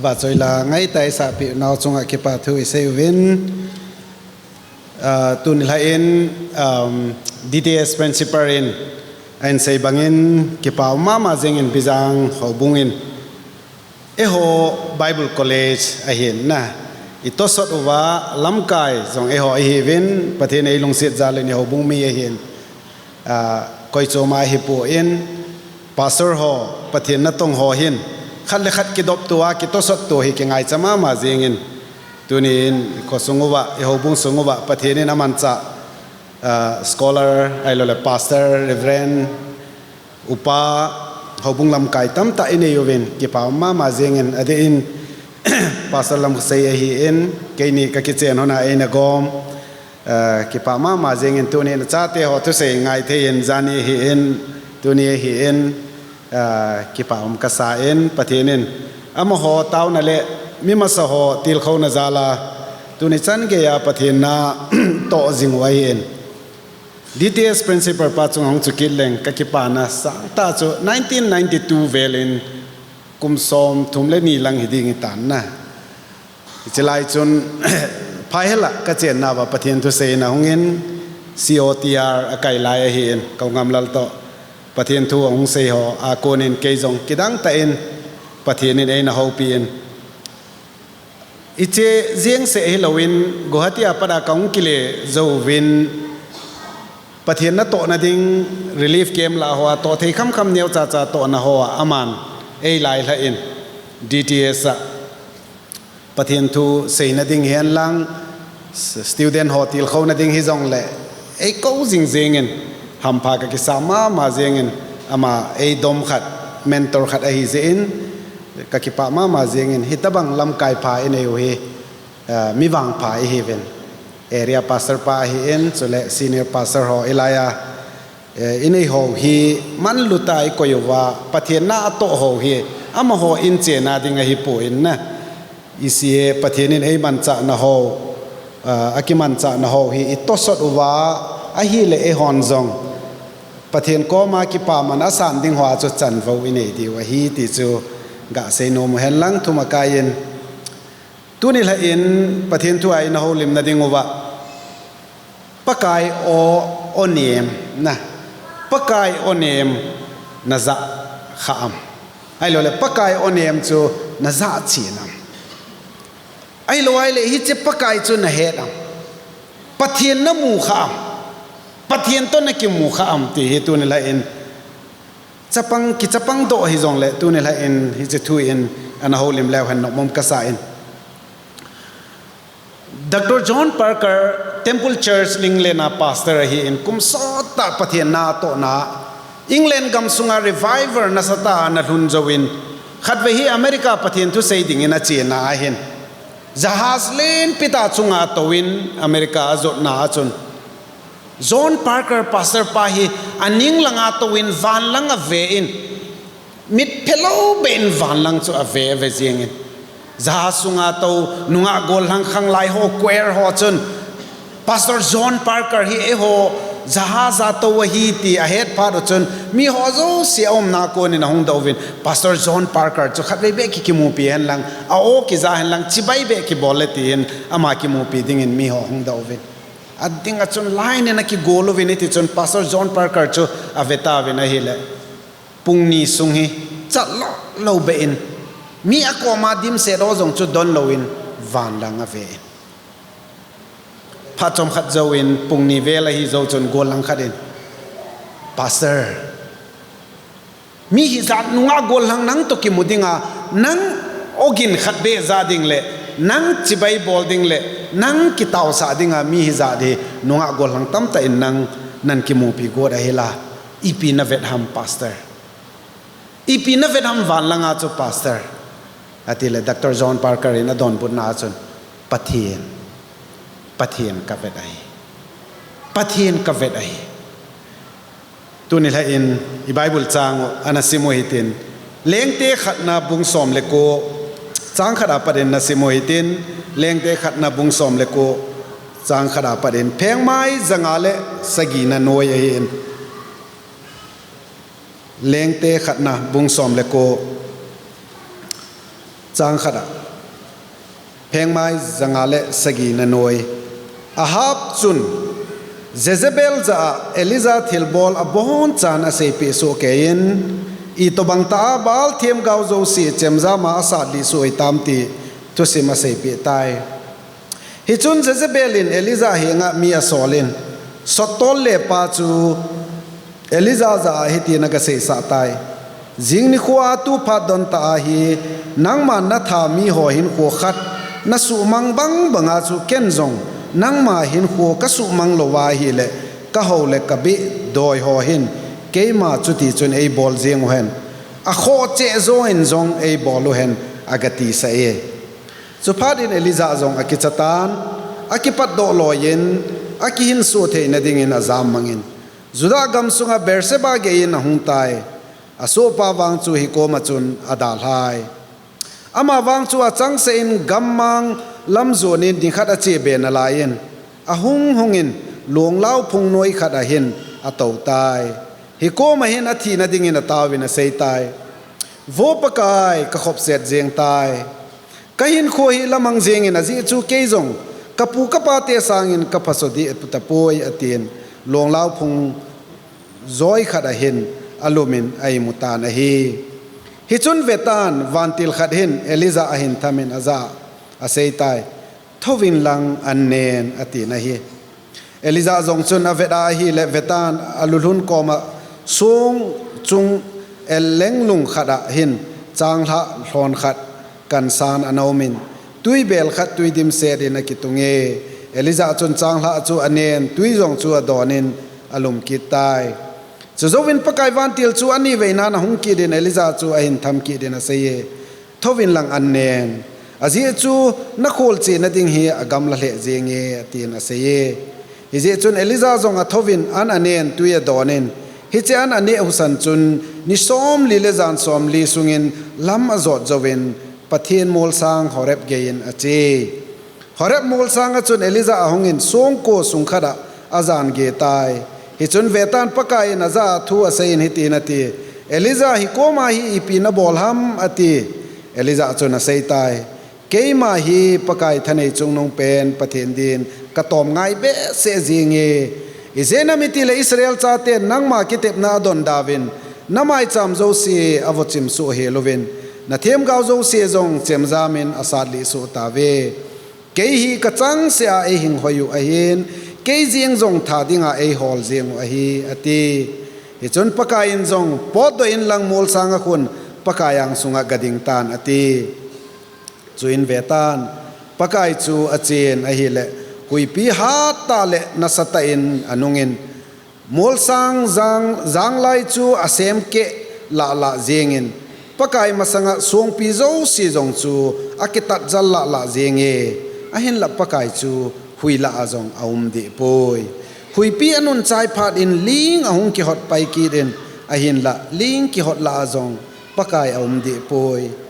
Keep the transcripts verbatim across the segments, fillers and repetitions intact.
Vahchoila ngaitai sahpi nau chunga kipa thu isei uvin. Ah, tuni lha in, um, D T S principal in ahin sei bangin kipa um mama jengin Bijang houbung in. Eiho Bible College ahin na. Itosot uva lamkai jong eiho ihiuvin, Pathen eilungset jal in eihoubung mi ahin. Ah, koi choma hipon, pastor ho, Pathen natong ho hin, khat le khat kidop tua, kitosot tua hi kingaicha mama jingin. Tunin, khosung uva, eihoubung sung uva, Pathen in amancha, ah, scholar, ahilouleh pastor, reverend, upa, houbung lamkai tamtah inei uvin, kipa um mama jingin, adeh in, Pastor Lamkasei ahin, keini kakichen hon a eina gom, ah, kipa mama jingin tunin, chate ho thusei ngai thei in, jani ahin, tuni ahin, ah, kipa um kasa in, Pathen in, amaho taona le, mi masa ho tilkhouna jal a, tuni chan geiya Pathen natoh jing u ahin. D T S principal pa chung hung chu kit leng kakipana sangtah chu nineteen ninety-two vel in kum som thum le ni lang hiding hitan na. Hiche lai chun phaihela kachenna uva Pathen thu seina hungin C O T R akai lai ahin, Kaungam Lal toh Pathen thu ahung sei ho a konin kei jong kidang tah in Pathen in eina houpi in. Hiche jeng seh hilouvin, Guwahati a pat a kahung kile jouvin, Pathen natohna ding relief camp lah hoa toh thei khamkham neocha cha tohna hoa aman eilailha in D T S a Pathen thu seina ding hihen lang, student ho tilkhouna ding hijongle, eikou jing jingin, hampha kakisa mama jingin, ama eidom khat, mentor khat ahi jeh in, kakipa mama jingin, hitobang lamkai pha inei u hi, ah, mi vangpha ihiuvin. Area pastor pa ahin, chule senior pastor ho ilaiya, eh, inei ho hi manluta ikoi uva, Pathen natoh ho hi, amaho in chena ding ahipon na. Hiche Pathen in eimanchahna ho, ah, akimanchahna ho hi itosot uva, ahile eihon jong Pathen koma kipaman asan ding hoa chu chanvou inei diu ahi ti chu gasei nom u henlang thum akai in. Tuni lha in Pathen thu a ina houlimna ding uva. Pakai o, o nem na. Pakai o nem naja kha am. Ahilouleh Pakai o nem chu naja chen am. Ahilou ahile hiche Pakai chu nahet am. Pathen namu kha am. Pathen toh nakimu kha am ti hi tuni lha in. Chapang, kichapang doh hijongle tuni lha in hiche thu in ana houlim leu hen nopmom kasa in. Doctor John Parker, Temple Church England a pastor ahin, kum sottah Pathen natohna, England gamsunga revival nasatah ana lhun jouvin, khatvei hi America Pathen thusei dingin achena ahin. Jahaz lenpitah chunga atouvin, America ajotna a chun. John Parker pastor pa hi aning langa touvin van lang avein, mit phelou behin van lang chu ave, ave jingin. Jahaz sunga tou nungah gollhang khanglai ho, choir ho chun, Pastor John Parker hi eiho jahaz a tou ahi ti ahet phat u chun, miho jouse aumna konin ahung douvin, Pastor John Parker chu khatvei beh ki, kimupi henlang, a-o kija henlang, chibai beh kibol le tin ama kimupi dingin miho hung douvin. Ading a chun line in akigol uvin hiti chun Pastor John Parker chu ave tauvin ahile. Pung ni sung hi, chat lou lou behin. Mi akoma dimset ho jong chu don louvin, van lang ave in. Phat chomkhat jouvin, pung ni vel ahi jou chun gollhang khat in. Pastor, mi hijat nungah gollhang nang toh kimu dinga, nang ogin khat beh ja ding le, nang chibai bol ding le, nang kitaosah dinga, mi hijat hi nungah gollhang tamtah in nang, nang kimupi got ahila, ipi navet ham, Pastor? Ipi navet ham van langa chu, Pastor? Atile Doctor John Parker in adonbutna a chun, Pathen, Pathen kavet ahi. Pathen kavet ahi. Tuni lha in i Bible chang u ana sim u hitin, Lengte khatna bung som le ko, chang khat a pat in na sim u hitin, Lengte khatna bung som le ko, chang khat a pat in, phengmai janga le sagina noi ahin. Lengte khatna bung som le ko, Chang khat a, phengmai zanga le sagi na noi. Ahab chun Jezebel ja a Elijah thilbol abonchan aseipeh soh kei in, itobang tah a Baal themgao jouse chemjam a asat lih soh hitam ti thusim aseipeh tai. Hichun Jezebel in Elijah henga mi asol in, sottol le pa chu Elijah ja a hitin aga seisah tai. Jing nikho a tu phat don tah a hi, nangma natha miho hinkho khat nasuhmang bang banga chu ken jong nangma hinkho kasuhmang lou va ahile, kahou le kabeh doi ho hin keima chuti chun eibol jeng uhen, akhoh cheh jo in jong eibol uhen, aga tisah e. Chuphat in Elijah jong akicha tan, akipatdoh loi in, akihinso theina dingin ajam mangin, Judah gamsunga Beersheba gei in ahung tai. Asohpa vang chu hikoma chun adalhai. Ama vang chu achangseh in gammang lam jon in nikhat ache be nalai in, ahung hung in lunglau phung noi khat a hin atou tai. Hikoma hin athina dingin ataovin asei tai. Vo Pakai, kakhopset jeng tai. Kahinkho hi lamang jeng in, ajeh chu kei jong kapu kapate sangin kaphaso dih tapoi, atin, lunglau phung joi khat a hin alum in aimu tan ahi. Hichun vetan, vantil khat hin Elijah ahin tham in ajah a asei tai. Thouvin lang an nen, atin ahi. Elijah jong chun avet a ahile, vetan alulhun koma song chung el lenglung khat a hin changlhah lhon khat kansan ana um in, tuibel khat tui dimset in akitung e. Elijah chun changlhah chu anen, tui jong chu adon in alum kit tai. Chujouvin Pakai vantil chu ani veinan ahung kit in Elijah chu ahin tham kit in asei e. Thouvin lang an nen. Ajeh chu nakholchena ding hi agamla lheh jenge, atin asei e. Hijeh chun Elijah jong athouvin an anen tui adon in, hiche an aneh husan chun ni somli le jan somli sungin lam ajot jouvin Pathen molsang Horeb gei in ache. Horeb molsang a chun Elijah ahung in songko sung khat a ajan ge tai. Hichun vetan Pakai in ajah a thu asei in hitin ati, Elijah, hikoma hi ipi nabol ham, ati. Elijah chun asei tai. Keima hi Pakai thanei chungnung pen Pathen din katom ngai behseh jenge. Ijeh inem itile Israel chaten nangma kitepna adonda uvin, namaicham jouse avochim soh hel uvin, nathemgao jouse jong chemjam in asat lih soh tauve. Kei hi kachangseh a eihing hoi u ahin, kei jeng jong tha dinga eihol jeng u ahi, ati. Hichun Pakai in jong, potdoh in lang molsang a khun Pakai angsunga gading tan, ati. Chuin vetan, Pakai chu achen ahile, huipi hattah le nasatah in anungin, molsang jang, janglai chu asemkeh lahlah jengin, Pakai masanga songpi jouse jong chu akitatjal lahlah jenge, ahinla Pakai chu hui lah a jong aum dehpoi. Huipi anun chai phat in ling ahung kihot pai kit in, ahinla ling kihot lah a jong Pakai aum dehpoi.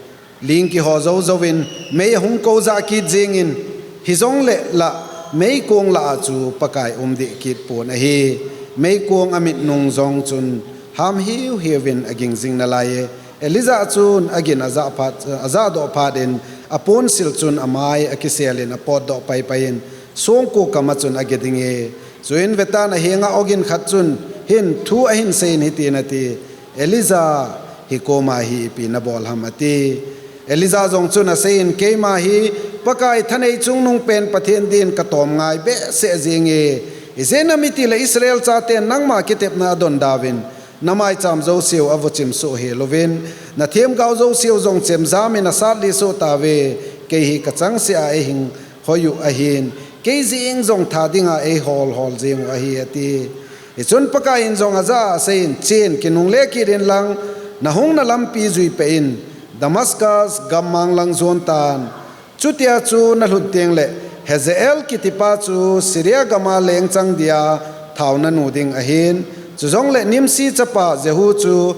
Ling kiho jou jouvin mei ahung kou jah kit jengin, hijongle lah meikong lah a chu Pakai um deh kit pon ahi. Meikong amit nung jong chun ham hiu hiuvin aging jing nalai e. Elijah chun agin ajah phat, ajahdoh phat in aponsil chun amai akiselin apotdoh paipai in songko kama chun agiding e. Chuin vetan ahenga ogin khat chun hin thu ahin seiyin hitin ati, Elijah, hikoma hi ipi nabol ham, ati. Elijah jong chun aseiyin, keima hi Pakai thanei chungnung pen Pathen din katom ngai behseh jenge. Ijeh inem itile Israel chaten nangma kitepna adonda uvin, namaicham jouseu avochim soh hel uvin, nathemgao jouseu jong chemjam in asat lih soh tauve. Kei hi kachangseh a eihing hoi u ahin, kei jeng jong tha dinga eihol hol jeng u ahi, ati. Hichun Pakai in jong ajah a aseiyin, chen kinungle kit inlang, nahungna lampi juipeh in, Damascus gammang lang jon tan. Chutia chu nalhun tengle, Hazael kitipa chu Syria gama lengchang dia thao nanu ding ahin, chujongle Nimshi chapa Jehu chu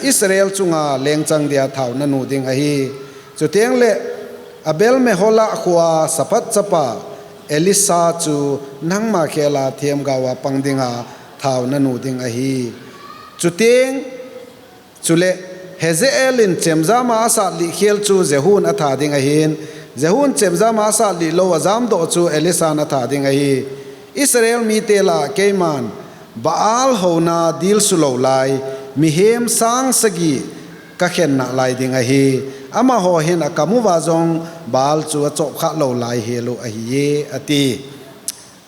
Israel chunga lengchang dia thao nanu ding ahi. Chutengle Abel Meholah khoa Shaphat chapa Elisha chu nangma khela themgao a pang dinga thao nanu ding ahi. Chuteng, chule Hazael in chemjama asat lih khel chu Jehun atha ding ahin, Jehun chemjama asat lih lou ajamdoh chu Elisan atha ding ahi. Israel mite lah keiman Baal houna dilsu lou lai, mihem sang sagi kakhen nalai ding ahi. Amaho hin akam uva jong Baal chu achop kha lou lai hel u ahi, ati.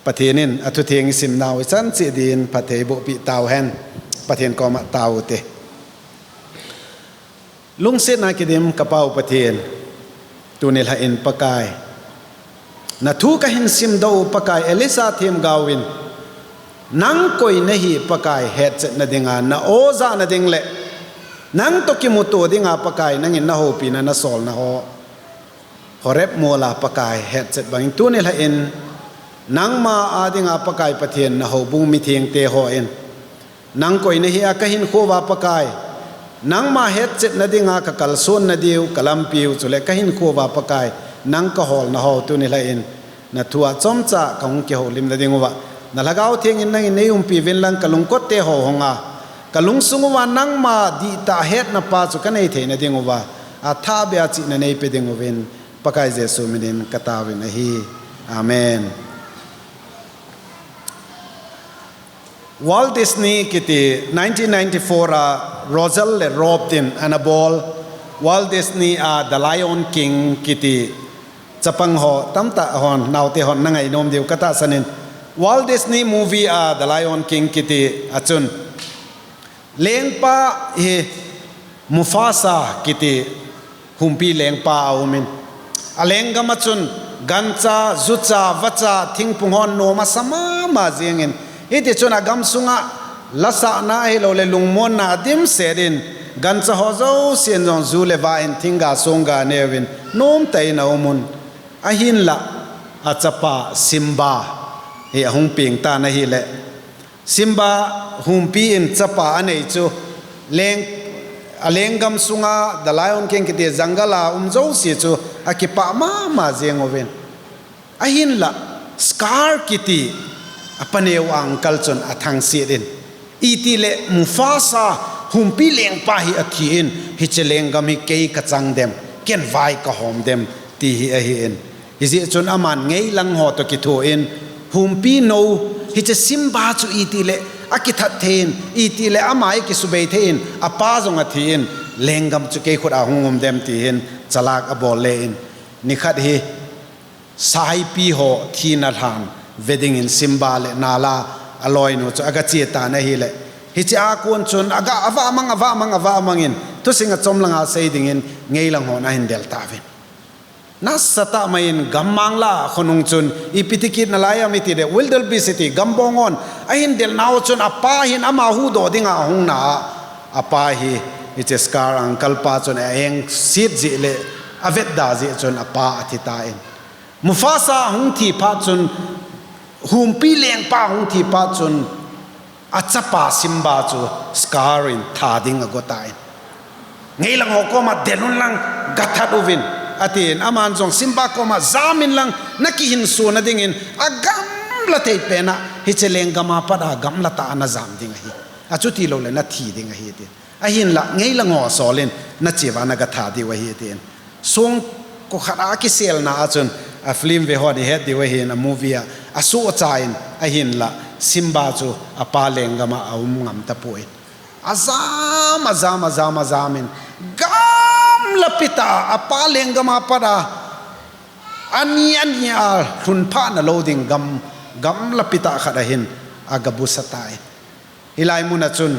Pathen in athutheng isimnau ichan cheh din phatthei bohpi tauhen. Pathen koma tau te. Lungsetna kidim kapau Pathen, tuni lha in Pakai, nathu kahin simdoh u Pakai, Elisha themgao in, nang koi nahi Pakai hetchetna dinga, na-o jahna ding le, nang toh kimuto dinga Pakai, nangin nahoupina nasolna ho, Horeb mola Pakai hetchet bangin tuni lha in, nangma a dinga Pakai Pathen nahoubung mithengte hon, nang koi nahi a kahinkho uva Pakai, nangma hetchetna dinga kakalsonna diu, kalampiu, chule kahinkho uva Pakai, nang kaholna ho tuni lha in, nathua chomcha kahung kihoulimna ding uva, na Lhagao Theng in nangin neiumpi uvin lang kalungkot te ho honga, kalungsung uva nangma dihtah hetna pa chu kanei theina ding uva, athahbeh a chihna neipe ding uvin, Pakai Jesu minin kataovin ahi. Amen. Walt Disney kiti nineteen ninety-four a Roselle le Rob tin anabol Walt Disney a The Lion King kiti chapang ho tamtah hon, naote hon nangainom diu katahsan in, Walt Disney movie a The Lion King kiti a chun lengpa hi Mufasa kiti humpi lengpa aumin, alenggam a chun gancha, jucha, vacha, thingphung hon nom asa mama jengin, hitichun agam sunga lasahna ahiloule lungmonna adimset in, gancha ho jousen jong ju le va in thingga songga neuvin nomtah in aumun, ahinla achapa Simba hi ahung pengtan ahile, Simba humpi in chapa anei chu, alenggam sunga The Lion King kiti jungle a um jouse chu akipah mama jeng uvin, ahinla Scar kiti apaneo uncle chun athangset in, itile Mufasa humpi lengpa hi athin, hiche lenggam hi kei kachang dem, ken vai kahom dem, ti hi ahin. Hijeh chun aman ngeilang ho toh kithoin, humpi nou, hiche Simba chu itile akithat thei in, itile ama hi kisubei thei in, apa jong athin, lenggam chu kei khut a hung um dem ti hin chalak abol le in, nikhat hi saipi ho thina lhan ve dingin Simba le Nala aloinu chu agache tan ahile, hiche a kon chun aga avahmang, avahmang, avahmang in, thusing achom langa sei dingin ngeilang hon ahin del tauvin. Nasatah mai in gammang lah khonung chun ipi ti kit nalai ham itile, wildebeest iti gambong hon ahin del nau chun apa hin ama huhdoh dinga ahung na a, apa hi hiche Scar uncle pa chun aengset jeh le avetda jeh chun apa athi tan. Mufasa ahung thi phat chun, humpi lengpa ahung thi phat chun, achapa Simba chu Scar in tha ding ago tan. Ngeilang ho koma del un lang, gathat uvin, atin, aman jong Simba koma jam in lang, nakihinsona dingin agamla thei pena hiche lenggam a pat a gamla tah a najam ding ahi. Achuti loule nathi ding ahi, atin. Ahinla ngeilang ho asol in, nache uva nagatha diu ahi, atin. Songko khat a kiselna a chun, a film ve hon ihet diu ahin, a movie a, asohcha in, ahinla Simba chu apa lenggam a aum ngam tapon, ajam, ajam, ajam, ajam in, gamlapi tah a apa lenggam a pat a ani, ani a lhun phah nalou ding gam, gamlapi tah khat ahin agabusa tan. Hilai mun a chun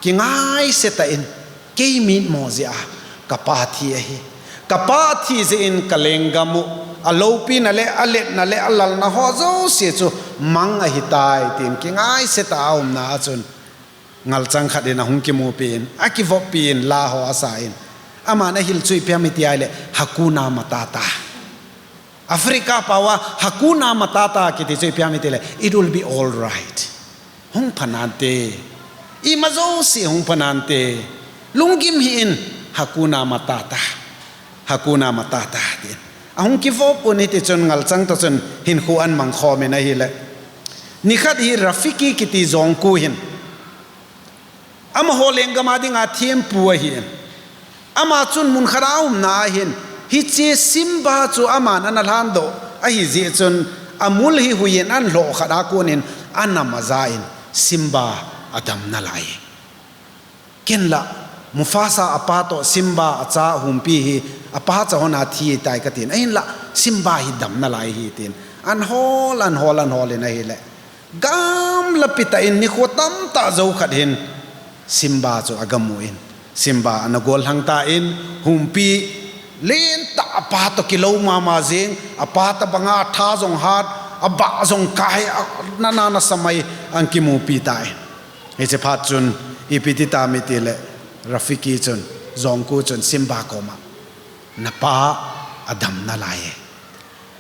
kingaise tah in, kei mitmo jeh a kapa thi ahi. Kapa thi jeh in kalenggam u aloupina le aletna le alalna ho jouse chu mang ahitai, tin kingaise tah a aumna a chun ngalchang khat in ahung kimupi in, akivoppi in, la ho asa in, aman ahil chu ipi ham iti ahile, Hakuna Matata. Africa pao a Hakuna Matata kiti chu ipi ham itile, it will be alright. Hung pha nante. Ima jouse hung pha nante. Lunggim hih in, Hakuna Matata. Hakuna Matata, tin. Ahung kivop un, hitichun ngalchang toh chun hinkho ahin mang khom in ahile, nikhat hi Rafiki kiti jongku hin amaho lenggam a dinga thempu ahin, Ama chun mun khat a aumna ahin, hiche Simba chu aman ana lhandoh ahi jeh chun, amul hi huiyin anlhoh khat a konin anam ajan, Simba adam nalai. Ken la Mufasa apa toh Simba acha humpi hi apa cha hon a thi tai katin. Ahinla Simba hi dam nalai ahi tin. Anhol, anhol, anhol in ahile. Gamla pitah in nikho tamtah jou khat hin Simba chu agamu in. Simba ana gollhang tan humpi lentah apa toh kilou mama jing, apa tobanga atha jong hat, abah jong kai, a, nana nasa mai akimupi tan. Hiche phat chun, ipi ti tam itile, Rafiki chun, Jongku chun, Simba koma, napa adam nalai e.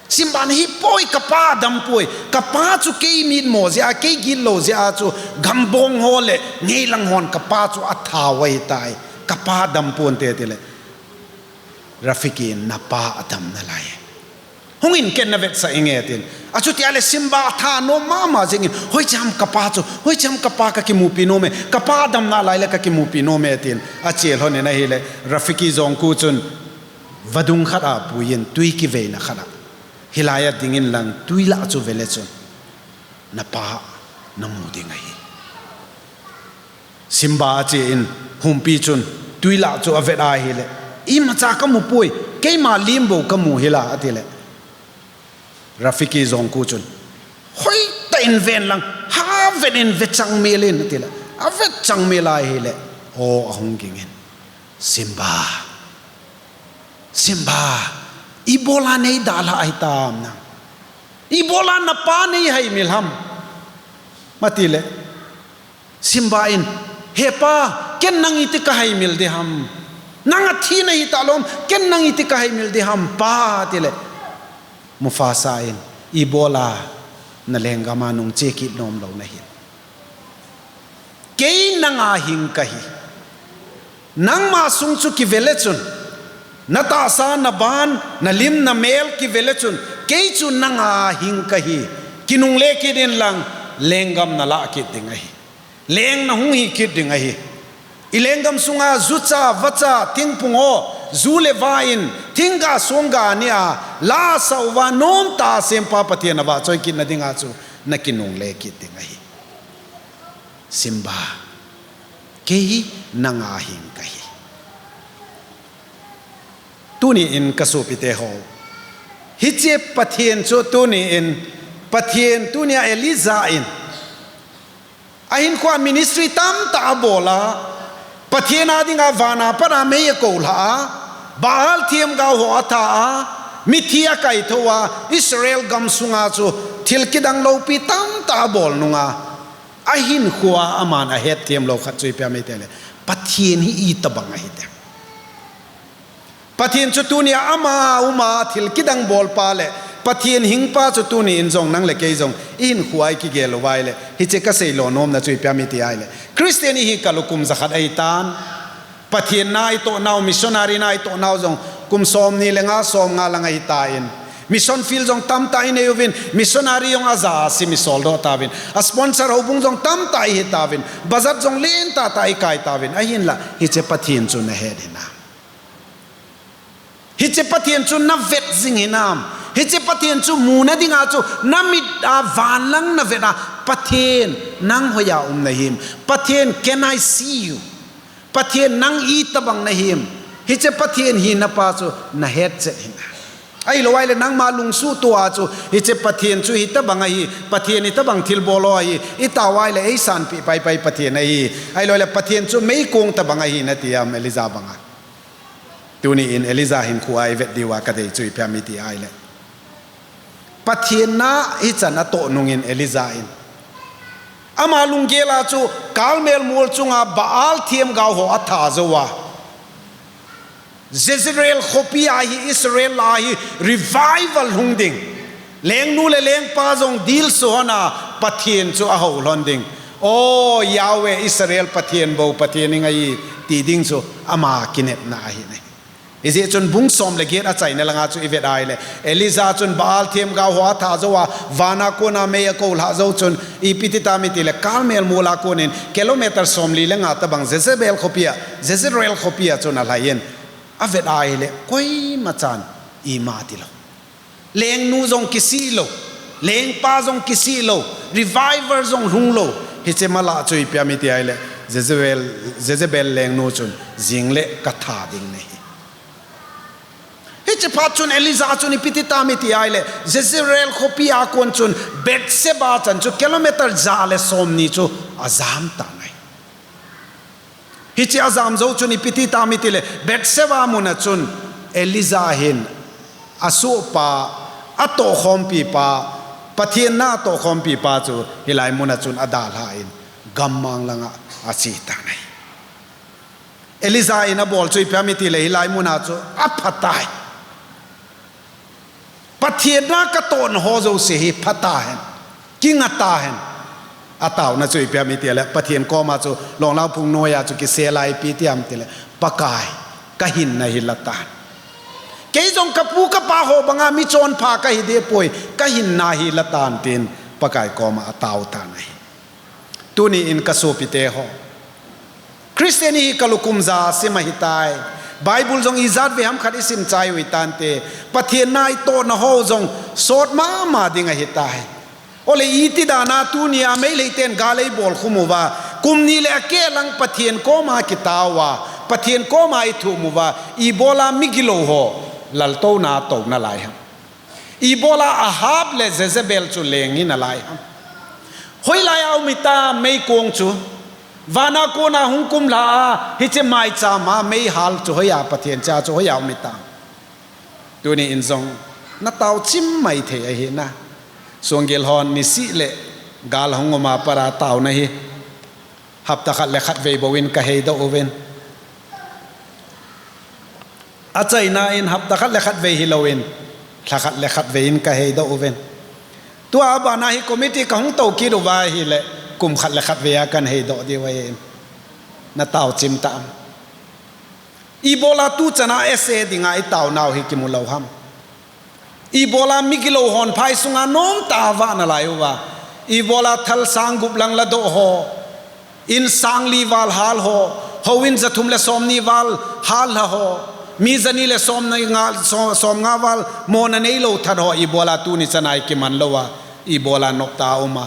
Simba in ahipoi, kapa adam poi, kapa chu kei mitmo jeh a, kei gitlou jeh a chu, gambong ho le, ngeilang hon kapa chu atha u ahitai, kapa adam ponte tile, Rafiki in napa adam nalai e. Hungin ken navetsah inge tin. Achuti ahile Simba atha nom mama jingin, hoiche ham kapa chu, hoiche ham kapa kakimupi nom e, kapa adam nalai le kakimupi nom e tin. Achel lhon in ahile, Rafiki Jongku chun vadung khat a puiyin tui kiveina khat a. Hilai a dingin lang tui lah chu vele chun. Napa namu ding ahi. Simba achen, humpi chun, tui lah chu avet ahile, imacha kamu poi, keima lim bou kamu hi la, atile. Rafiki Jongku chun, hoitah in ven lang, ha vet in ve chang mel in, atile. Avet chang mel ahile, aw ahung ging in. Simba. Simba. Ibola nei dalha ahitam nang. Ibola napa nei haimil ham. Atile. Simba in, he pa, ken nang iti kahaimil ding ham. Nang athi nahi talou ham, ken nang iti kahaimil ding ham, pa, atile. Mufasa in, ibola nalenggam a nung che kit nom lou nahi. Kei nanga hing kahi. Nangma sung chu kivele chun. Natahsa, naban, nalim, namel kivele chun. Kei chu nanga hing kahi. Kinungle kit in lang, lenggam nalah kit ding ahi. Leng nahung hi kit ding ahi. Ilenggam sunga jucha, vacha, thingphung ho, ju le va in, thingga songga nia, la sa uva nomtah a sempa Pathen avahchoi kitna dinga chu, nakinungle kit ding ahi. Simba, kei hi nanga hing kahi. Tuni in kasopite ho. Hiche Pathen chu tuni in, Pathen tunia Elijah in. Ahinkhoa ministry tamtah abol a, Pathen a dinga vana pat a mei akoulha a, Baal themgao ho atha a, mithi akaithou a, Israel gamsunga chu thil kidang loupi tamtah abol nunga, ahinkhoa aman ahetthem lou khat chu ipi ham itile, Pathen hi itobang ahi ti. Pathen chu tunia ama uma thil kidang bolpa le, Pathen hingpa chu tuni in jong nang le kei jong, ihinkhoa ikigel uva ahile, hiche kasei lo nomna chu ipi ham iti ahile. Christian ihi kal u kum jakhat ahitan, Pathen na itoh nau, missionary na itoh nau jong, kum somni le nga, somnga lang ahitan. Mission field jong tamtah inei uvin, missionary jong aja a sim isoldoh tauvin. A sponsor houbung jong tamtah ihi tauvin. Bazat jong lentah tah ikai tauvin. Ahinla, hiche Pathen chu nahet hinam. Hiche Pathen chu navet jing hinam. Hiche Pathen chu muna dinga chu namit a van lang navet a. Pathen, nang hoiya um nahim. Pathen, can I see you? Pathen, nang itobang nahim. Hiche Pathen hina pa chu nahet chet hinam. Ahilou ahile nangma lungsuhtoh a chu, hiche Pathen chu hitobang ahi, Pathen hitobang thilbol ho ahi, itao ahile eisanpeh paipai Pathen ahi. Ahilou ahile Pathen chu meikong tobang ahi nati ham Elijah banga. Tuni in Elijah hinkhoa ivet diuva kadei chu ipi ham iti ahile. Pathen na hichan atoh nungin Elijah in. Ama lunggel a chu Carmel mol chunga Baal themgao ho atha jou a. Jezreel khopi a hi Israel a hi revival hung ding. Lengnu le lengpa jong dilsu hon a Pathen chu ahou lhon ding. O Yahweh Israel Pathen bou Pathen ingai ti ding chu ama kinepna ahi nai. Hijeh chun bung som le get achaina langa chu ivet ahile. Elijah chun Baal themgao ho atha jou a, vana kona mei akoulha jou chun, ipi ti tam itile Carmel mol a konin kilometer somli le nga tobang Jezebel khopi a, Jezreel khopi a chun alhai in. Avet a ahile koima chan ima tilou. Lengnu jong kisih lou, lengpa jong kisih lou, revival jong lhung lou. Hiche malah chu ipi ham iti ahile, Jezebel, Jezebel lengnu chun, jing le katha ding nahi. Hiche phat chun Elijah chun ipi ti tam iti ahile, Jezreel khopi a kon chun Beersheba chan chu kilometer ja le somni chu ajam tan ahi. Hiche ajam jou chun ipi ti tam iti le, Beersheba muna chun Elijah hin asohpa, atohkhompipa, Pathen na atohkhompipa chu hilai muna chun adalhan gammang langa ache tan ahi. Elijah in abol chu ipi ham iti le, hilai muna chu aphatai. Pathen na katohna ho jouse hi phatahen, kingatahen. Ataona chu ipi ham iti le, Pathen koma chu longlang phung noiya chu kisel a ipi ti ham iti le, Pakai, kahinna hi latan. Kei jong kapu kapa ho banga michonpha kahi dehpoi, kahinna hi latan tin Pakai koma atao tan ahi. Tuni in kasopite ho, Christian ihi kalou kum ja sim ahitai. Bible jong ijat ve ham khat isim chai u hitante. Pathen na itohna ho jong sot mama ding ahitai. Ole iti dana tunia Meitei ten gal eibol khum uva, kum ni le akeh lang Pathen koma kitao uva, Pathen koma ithum uva, ibola migilou ho laltouna tou nalai ham? Ibola Ahab le Jezebel chu leng hinalai ham? Hoilai a um hitam meikong chu? Vana kona hung kumlha a hiche maicham a meihal chu hoiya Pathen cha chu hoiya um hitam? Tuni in jong natao chim mai thei ahi na. Songgel hon nisih le gal hung uma para taona hi hapta khat le khat vei bou in kaheidoh uvin. Achaina in hapta khat le khat vei hilouvin, lha khat le khat vei in kaheidoh uvin. Tua abana hi committee kahung tou kit uva ahile, kum khat le khat vei a kahin heidoh diu ahi. Natao chim tam? Ibola tuchana S A dinga itaonau hi kimu lou ham? Ibola migilou hon phai sunga nomtah a vah nalai uva, ibola thal sang gup lang ladoh ho, in sang li val hal ho, houin ja thum le som ni val hal lha ho, mi ja ni le som ni nga, so-, som nga val mona neilou that ho, ibola tuni chana hi kiman louva, ibola noptah a um a,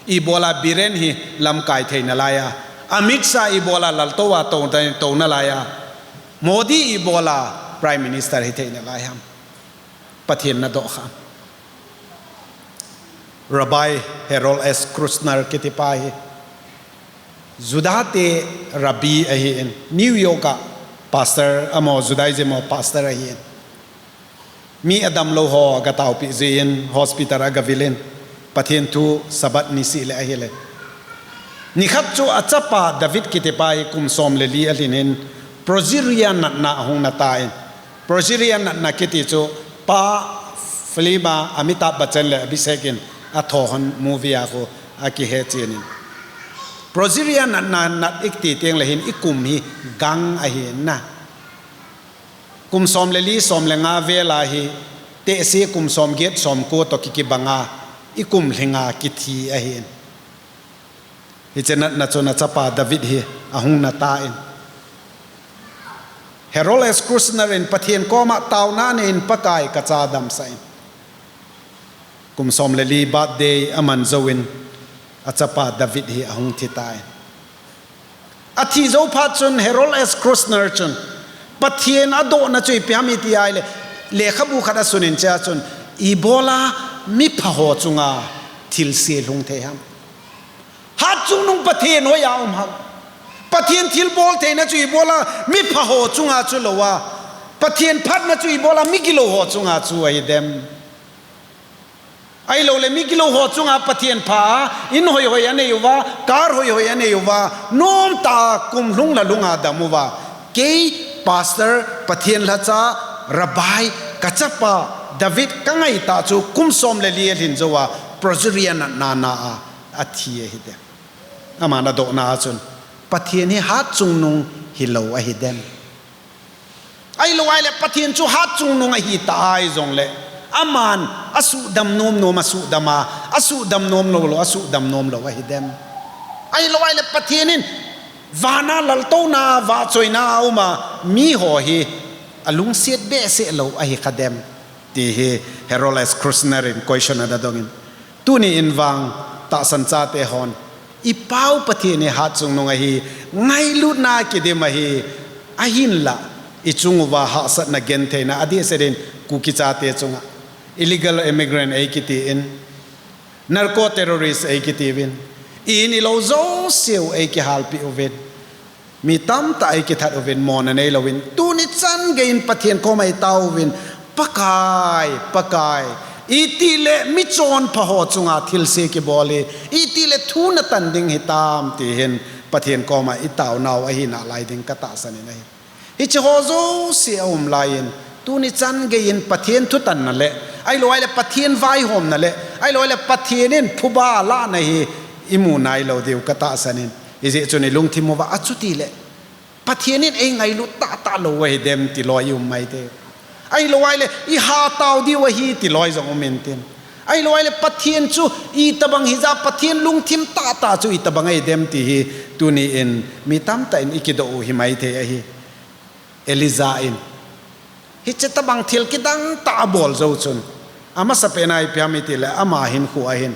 ibola Biren hi lamkai thei nalai a, Amit Shah ibola laltou a tou, tou nalai a, Modi ibola Prime Minister hithei nalai ham? Pathen nadoh kha. Rabbi Harold S. Kushner kitipa hi Juda te Rabbi ahin, New York a pastor amaho, Judaism a pastor ahin. Mi adamlou ho agataopi jin, hospital a agavil in, Pathen thu Sabbath nisih le ahile. Nikhat chu achapa David kitipa hi kum som le li alhin in, progeria natna ahung natan. Progeria natna kiti chu pa film a Amitabh Bachchan le Abhishek in athoh hon movie a khu akihe chen in. Progeria natna nat iti teng le hin ikum hi gang ahi na. Kum som le li, som le nga vel a hi, tehse kum som get, som ko toh kikibanga, ikum lhinga kithi ahin. Hiche natna chun achapa David hi ahung natan. Harold S. Kushner in Pathen koma taona anei in, Pakai, kacha damsah in. Kum som le li birthday aman jouvin achapa David hi ahung thitan. Athi jou phat chun Harold S. Kushner chun Pathen adohna chu ipi ham iti ahile, lekhabu khat asun in chea chun, ibola mipha ho chunga thilse lhung thei ham? Hatchungnung Pathen hoiya um ham? Pathen thilbol theina chu ibola mipha ho chunga chu louva, Pathen phatna chu ibola migilou ho chunga chu ahidem? Ahiloule migilou ho chunga Pathen pha a, in hoihoi anei uva, car hoihoi anei uva, nomtah a kum lhung la lhunga dam uva, kei pastor, Pathen lhacha, rabbi, kachapa David kangaitah chu kum som le li alhin jouva progeria natna na a athi ahidem? Aman adohna a chun, Pathen hi hatchungnung hilou ahidem? Ahilou ahile Pathen chu hatchungnung ahitah a hijongle, aman asuhdam nom nom asuhdam a, asuhdam nom lou lou asuhdam nom lou ahidem? Ahilou ahile Pathen in vana laltouna, vahchoina a uma miho hi alungset behseh lou ahi kha dem, ti hi Harold S. Kushner in question ana dongin. Tuni in vang tahsan chate hon, i pau Pathen hi hatchungnung ahi, ngailutna kidim ahi, ahinla, i chung uva hahsatna gentheina, adehset in Kuki chate chunga illegal immigrant eikiti in, narco terrorist eikiti uvin, i in i lou jouse u eikihalpi uvin, mi tamtah eikithat uvin, mona neilouvin, tuni chan geiyin Pathen koma i tao uvin, Pakai, Pakai, itile michonpha ho chunga thilse kibol hi, itile thu natan ding hitam, ti hin Pathen koma i taonau ahi nalai ding ka tahsan in ahi. Hiche ho jouse aum laiyin, tuni chan geiyin Pathen thutanna le, ahilouleh Pathen vaihomna le, ahilouleh Pathen in phuba alahna hi i mu nailou diu ka tahsan in. Hijeh chun i lungthim uva achutile, Pathen in ei ngailut tahtah lou ahi dem ti loi i um maithei. Ahilouleh i hatao diu ahi ti loi jong um intin. Ahilouleh Pathen chu itobang hija, Pathen lungthim tahtah chu itobang ahi dem ti hi tuni in mi tamtah in i kidoh u hi maithei ahi. Elijah in hiche tobang thil kidang tah abol jou chun, amasapen a ipi ham itile ama hinkho a hin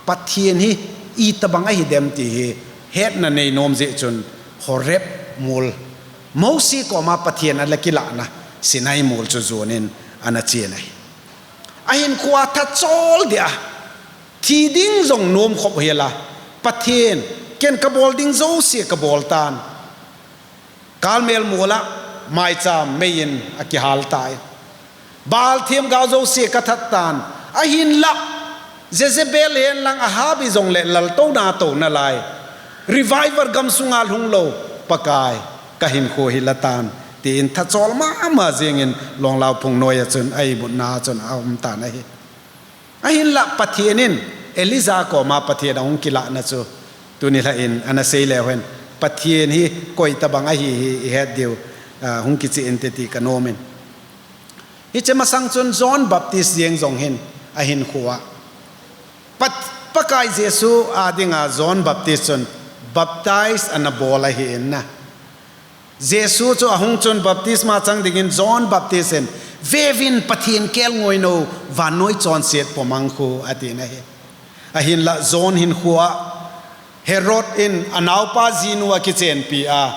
Pathen hi itobang ahi dem ti hi hetna neinom jeh chun Horeb mol, Mosi koma Pathen ana kilahna Sinai mol chu jon in ana chen ahi. Ahinkho a thachol dia, thi ding jong nom khop hela, Pathen, ken kabol ding jouse kabol tan. Karmel mol a maicham mei in akihal tai. Baal themgao jouse kathat tan. Ahinla, Jezebel hen lang Ahab hijongle laltouna tou nalai, revival gamsunga lhung lou, Pakai, kahinkho hi la tan, tin thachol mama jengin Longlao phung noiya chun a imutna chun aum tan ahi. Ahinla Pathen in Elijah koma Pathen ahung kilahna chu tuni lha in ana sei leu hen, Pathen hi koi tobang ahi hi i het diu, ah, hung kicheh inte ti kanomin. Hiche masang chun John Baptist jeng jong hin ahinkho a, Pat-, Pakai Jesu a dinga John Baptist chun baptize ana bol ahi in na. Jesu chu ahung chun baptisma chang dingin John Baptist in, "Veuvin, Pathen kelngoinou, vannoi chonset pomang khu," atin ahi. Ahinla John hinkho a Herod in anaopa jinu akichenpi a,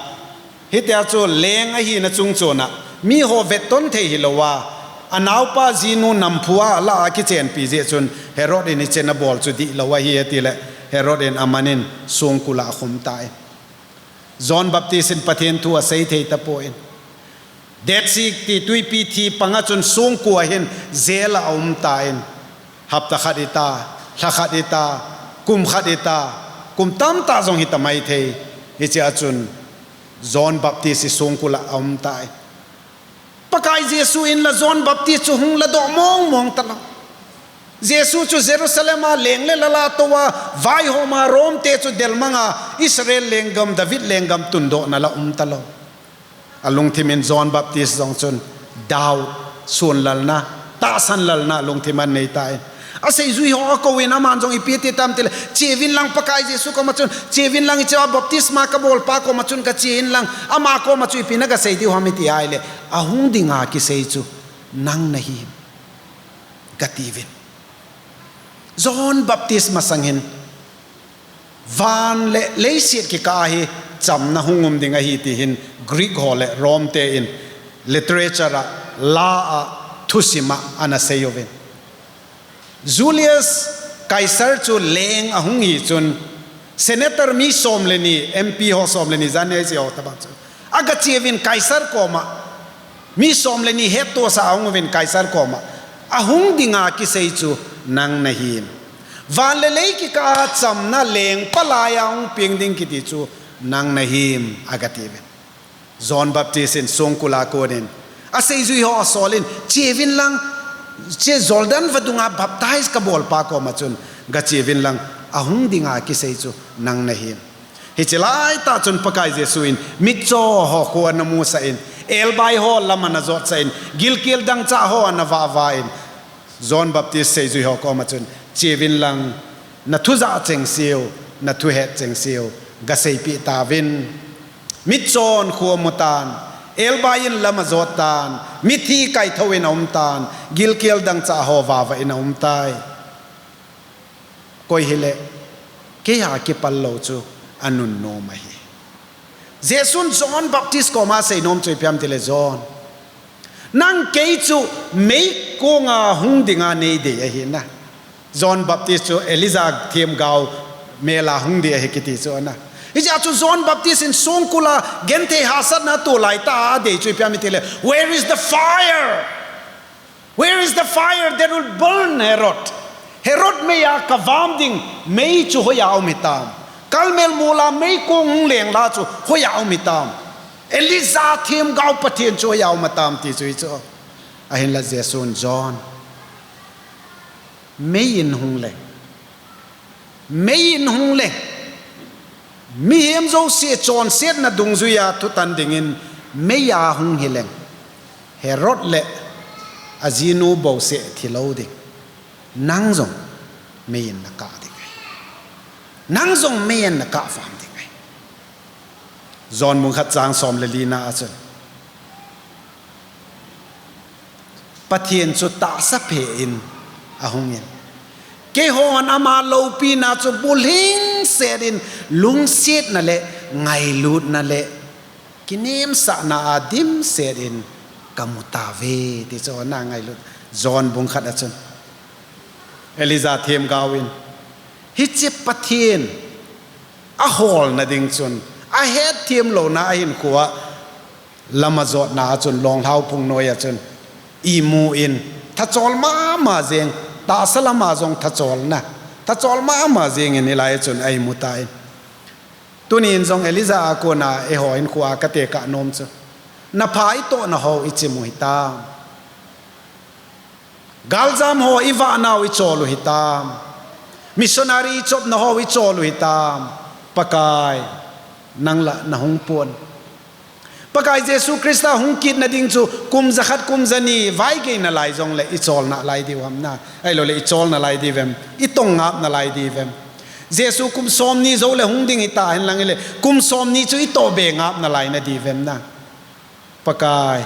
hitia chu leng ahina chungchon a, miho vetton thei hilouva, anaopa jinu namphu a alah a akichenpi jeh chun Herod in hiche ana bol chu dihlou ahi atile, Herod in aman in songkul a akhum tai. John Baptist in Pathen thu asei thei tapon, Dead Sea ti tuipi thi panga chun songkul a hin jail a aum tan, hapta khat hita, lha khat hita, kum khat hita, kum tamtah jong hita maithei. Hichea chun John Baptist hi songkul a aum tai. Pakai Jesu in la John Baptist chu hung ladoh mong mong talou. Jesu chu Jerusalem a leng le lal a tou a, vaihom a, Rome te chu delmang a, Israel lenggam, David lenggam tundohna la um talou. Alungthim in John Baptist jong chun doubt, sunlalna, tahsanlalna alungthim a anei tai. Aseijui ho akou in aman jong ipi ati tam tile, "Cheuvin lang Pakai Jesu koma chun, cheuvin lang hichea baptisma kabolpa koma chun kacheuvin lang, ama koma chu ipi nagasei diu ham," iti ahile, "Ahung dinga kisei chu nang nahim," katiuvin. John Baptist masang hin van le leiset kikah a hi chamna hung um ding ahi ti hin Greek ho le Rome te in literature a, la a, thusim a ana sei uvin. Julius Caesar chu leng ahung hi chun, senator mi som le ni, M P ho som le ni, jan nei si ho tabang chu, agacheuvin Caesar koma, mi som le ni hettohsa ahung uvin Caesar koma, "Ahung dinga kisei chu nang nahim. Van le lei kikah a chamna lengpa laiya hung peng ding kiti chu nang nahim," agatiuvin. John Baptist in songkul a konin aseijui ho asol in, "Cheuvin lang, hiche Jordan vadunga baptize kabolpa koma chun gacheuvin lang, ahung dinga kisei chu nang nahim." Hiche laitah chun Pakai Jesu in mitcho ho khu ana musah in, elbai ho lam ana jotsah in, gilkel dangchah ho ana vahvah in, John Baptist seijui ho koma chun, "Cheuvin lang, nathu jah chengse u, nathu het chengse u gaseipeh tauvin." Mitchon khu amu tan, Elbai in lam ajot tan, mithi kaithou in aum tan, gilkel dangchah ho vava in aum tai. Koi hile, keiya kipal lou chu anunnom ahi. Jesun John Baptist koma aseinom chu ipi ham itile, John, nang kei chu meikong a hung dinga neidei ahi na. John Baptist chu Elijah themgao mel a hung ding ahi kiti chu ana. Hijeh chun John Baptist in songkul a genthei hahsatna atoh laitah a adei chu ipi ham itile, Where is the fire? Where is the fire that will burn Herod? Herod meiya kavam ding mei chu hoiya um hitam? Carmel mol a meikong hung leng la chu hoiya um hitam? Elijah themgao Pathen chu hoiya um hitam ti chu hichu. Ahinla Jesun, John, mei in hung leng, mei in hung leng, mihem jouse chonsetna dungjuiya thutan dingin meiya hung hileng, Herod le ajinu bouseh thilou ding. Nang jong mei in nakah ding ahi. Nang jong mei in nakah vam ding ahi. John bung khat chang som le lina a chun, Pathen chu tahsa phe in ahung in, keihon ama loupina chu bulhingset in lungsetna le ngailutna le kinemsahna a dimset in kamu tauve ti chu ana ngailut. John bung khat a chun Elijah themgao in hiche Pathen aholna ding chun ahetthem louna ahinkhoa lam ajotna a chun longlhau phungnoi a chun imu in thachol mama jeng, tahsa lama jong thacholna, thachol mama jeng in hilai a chun a imu tan. Tunin jong Elijah a kona eiho hinkhoa katekah nom chu, napha itohna ho ichim u hitam? Galjam ho ivahnau ichol u hitam? Missionary ichopna ho ichol u hitam? Pakai, nang la nahung pon. Pakai Jesu Christa hung kitna ding chu kum jakhat kum jani vaigei nalai jongle icholna lai diu ham na? Ahiloule icholna lai diu vem? Itong ngap nalai diu vem? Jesu kum somni joule hung ding hita henlang hile kum somni chu itoh be ngap nalai nadiu vem na? Pakai,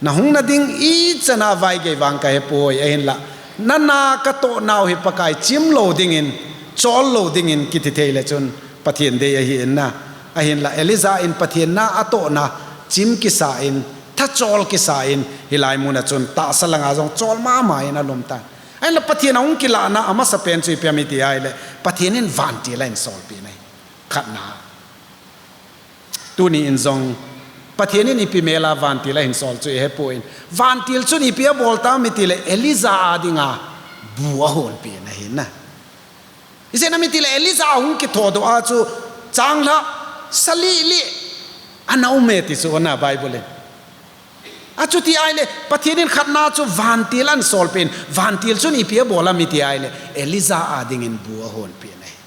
nahung nading ichan a vaigei vang kahepoi, ahinla nana katohnau hi Pakai chim lou dingin, chol lou dingin kiti theile chun Pathen dei ahi in na. Ahinla Elijah in Pathen na atohna chim kisa in, thachol kisa in, hilai muna chun tahsa langa jong chol mama in alum tan. Ahinla Pathen ahung kilahna amasapen chu ipi ham iti ahile, Pathen in vantil ahin solpeh in ahi. Khatna. Tuni in jong Pathen in ipi mel a vantil ahin sol chu ihepoi. Vantil chun ipi abol tam itile Elijah a dinga bu ahonpeh in ahi na. Ijeh inem itile Elijah ahung kithodoh a chu changlhah sa lih lih ana um e ti chu ana Bible in. Achuti ahile Pathen in khatna chu vantil ahin solpeh in, vantil chun ipi abol am iti ahile Elijah a dingin bu ahonpeh in ahi.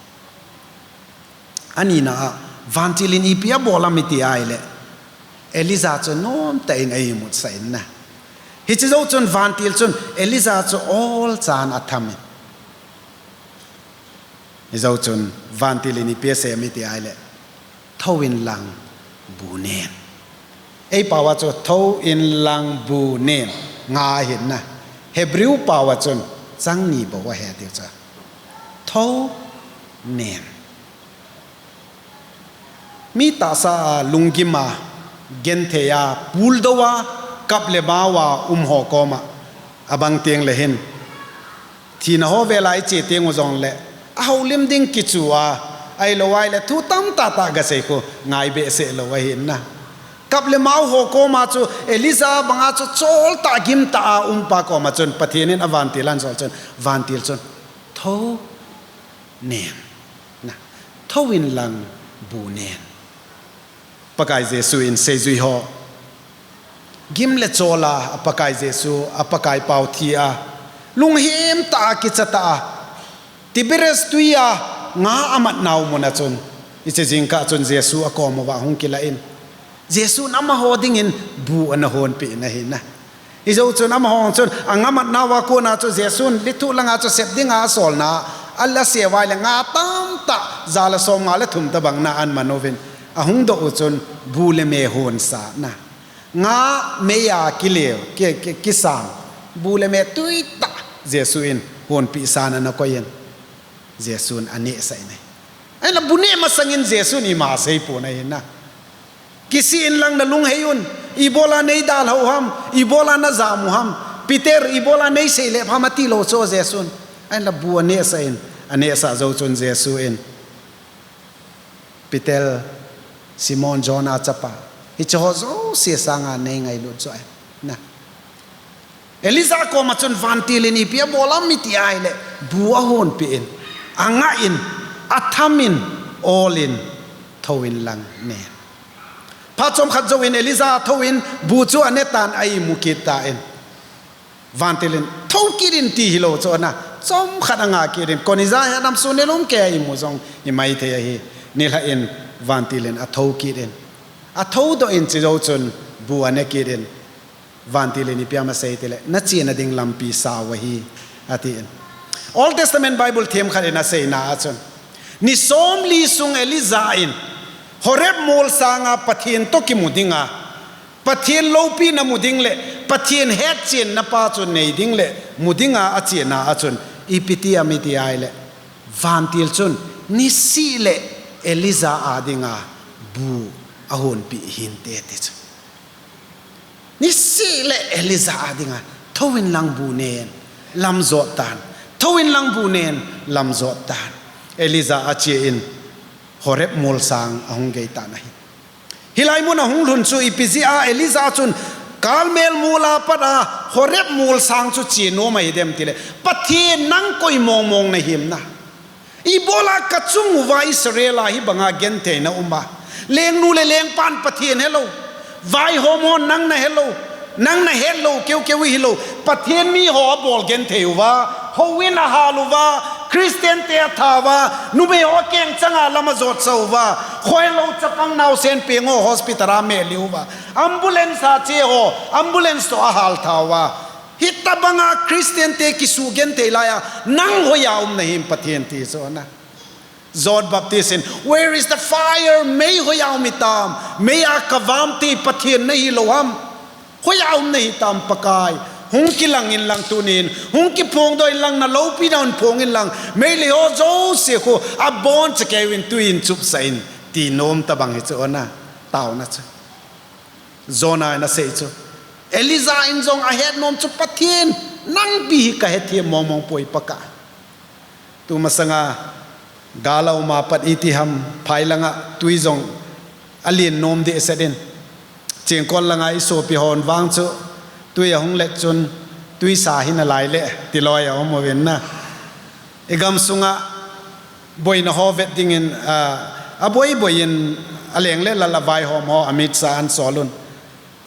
Anina a, vantil in ipi abol am iti ahile, Elijah chu nomtah in a-imutsah in na. Hiche jou chun vantil chun Elijah chu olchan atham in. Hijou chun vantil in ipi asei am iti ahile, thou in lang bu nen. Eipao a chu thou in lang bu nen nga ahi na. Hebrew pao a chun chang ni bou ahi tiu chu. Thou nen. Mi tahsa a, lunggim a, genthei a, puldou a, kap le mau a um ho koma abang tengle hin, thina ho vel a iche teng u jongle, ahoulim ding kichu a, ahilou ahile thu tamtah tah gasei khu ngai behseh lou ahi na. Kap le mau ho koma chu Elijah banga chu choltah gimtah a umpa koma chun Pathen in avantil ahin sol chun, vantil chun, thou nen, na, thou in lang bu nen. Pakai Jesu in seijui ho gim le chol a, a Pakai Jesu, a Pakai pao thi a, lunghemtah a, kichatah a, Tiberias tui a nga amatnau muna chun, hiche jingkah chun Jesu akom uva hung kilah in, Jesun amaho dingin bu ana honpeh in ahi na. Hijou chun amaho chun, anga matnau a kona chu Jesun lithuh langa chu sep dinga asolna, ala se uva ahile nga tamtah, ja le somnga le thum tobang na ahin man uvin, ahung doh u chun bu le me honsahna. Nga mei a kileo, ki, ki, kisang, bu le me tuitah Jesu in honpi san ana koi in, Jesu in anehsah in ahi. Ahinla bu neh masang in Jesu in ima asei pon ahi na. Kisih in lang nalung hei un, ibola nei dalhau ham, ibola najam u ham, Peter ibola nei seilep ham ati lou chu Jesu in. Ahinla bu anehsah in, anehsah jou chun Jesu in, Peter, Simon Jonah chapa, hiche ho jouse sanga nei ngailut chu ahi na. Elijah koma chun vantil in ipi abol ham iti ahile, bu ahonpi in, angah in, atham in, ol in, thou in lang nen. Phat chomkhat jouvin Elijah athou in bu chu ane tan a imu kit tan. Vantil in, thou kit in ti hilou chu ana, chomkhat angah kit in, koni ja hi adam sun nilum kei a imu jong imai thei ahi, nilhah in vantil in athou kit in. Athou doh in chejou chun bu ane kit in. Vantil in ipi ham asei tile, nachena ding lampi sao ahi, ati in. Old Testament Bible themkhat in aseina a chun, ni somli sung Elijah in Horeb mol sanga Pathen toh kimu dinga, Pathen loupina mu ding le, Pathen hetchenna pa chu nei ding le, mu dinga achena a chun, ipi ti ham iti ahile, vantil chun, nisih le Elijah a dinga bu ahonpi hinte ti chu. Nisih le Elijah a dinga, thou in lang bu nen, lam jot tan, thou in lang bu nen, lam jot tan. Elijah ache in, Horeb mol sang ahung gei tan ahi. Hilai mun ahung lhun chu ipi jeh a Elijah chun Carmel mol a pat a Horeb mol sang chu che nom ahi dem tile, Pathen nang koi mong mong nahim na. Ibola kachung uva Israel a hibanga gentheina um a. Lengnu le lengpan Pathen helou. Vaihom ho nang nahelou. Nang nahetlou, keu keu hilou. Pathen mi ho abol genthei uva. Houin ahal uva. Christian te atha uva. Numei ho akeng changa lam ajotsa uva. Khohelou chapang naosen peng ho hospital a meli uva. Ambulance a che ho. Ambulance toh ahal tha uva. Hitabanga Christian te kisugenthei laiya, nang hoiya um nahim Pathen ti chu ana. John Baptist in, "Where is the fire?" Mei hoiya um hitam, mei a kavam te Pathen nahilou ham. Hoiya um nahitam Pakai. Hung kilang in lang tunin, hung kiphongdoh in lang naloupina hung phong in lang. Meilhei ho jouse khu, abon chakeu in tui in chupsah in, ti nom tabang hi chu ana. Taona chu. Jonah in asei chu. Elijah in jong ahet nom chu Pathen, nang bi hi kahethem mong mong poi Pakai. Tumasanga gal a um a pat iti ham phai langa tui jong alen nom dehset in. Chingkol langa isopi hon vang chu tui ahung let chun tuisa hi nalai le tiloi a um uvin na. Igam sunga boina ho vet dingin, ah, aboi boi in aleng le lal avaihom ho Amit Shah an sol un.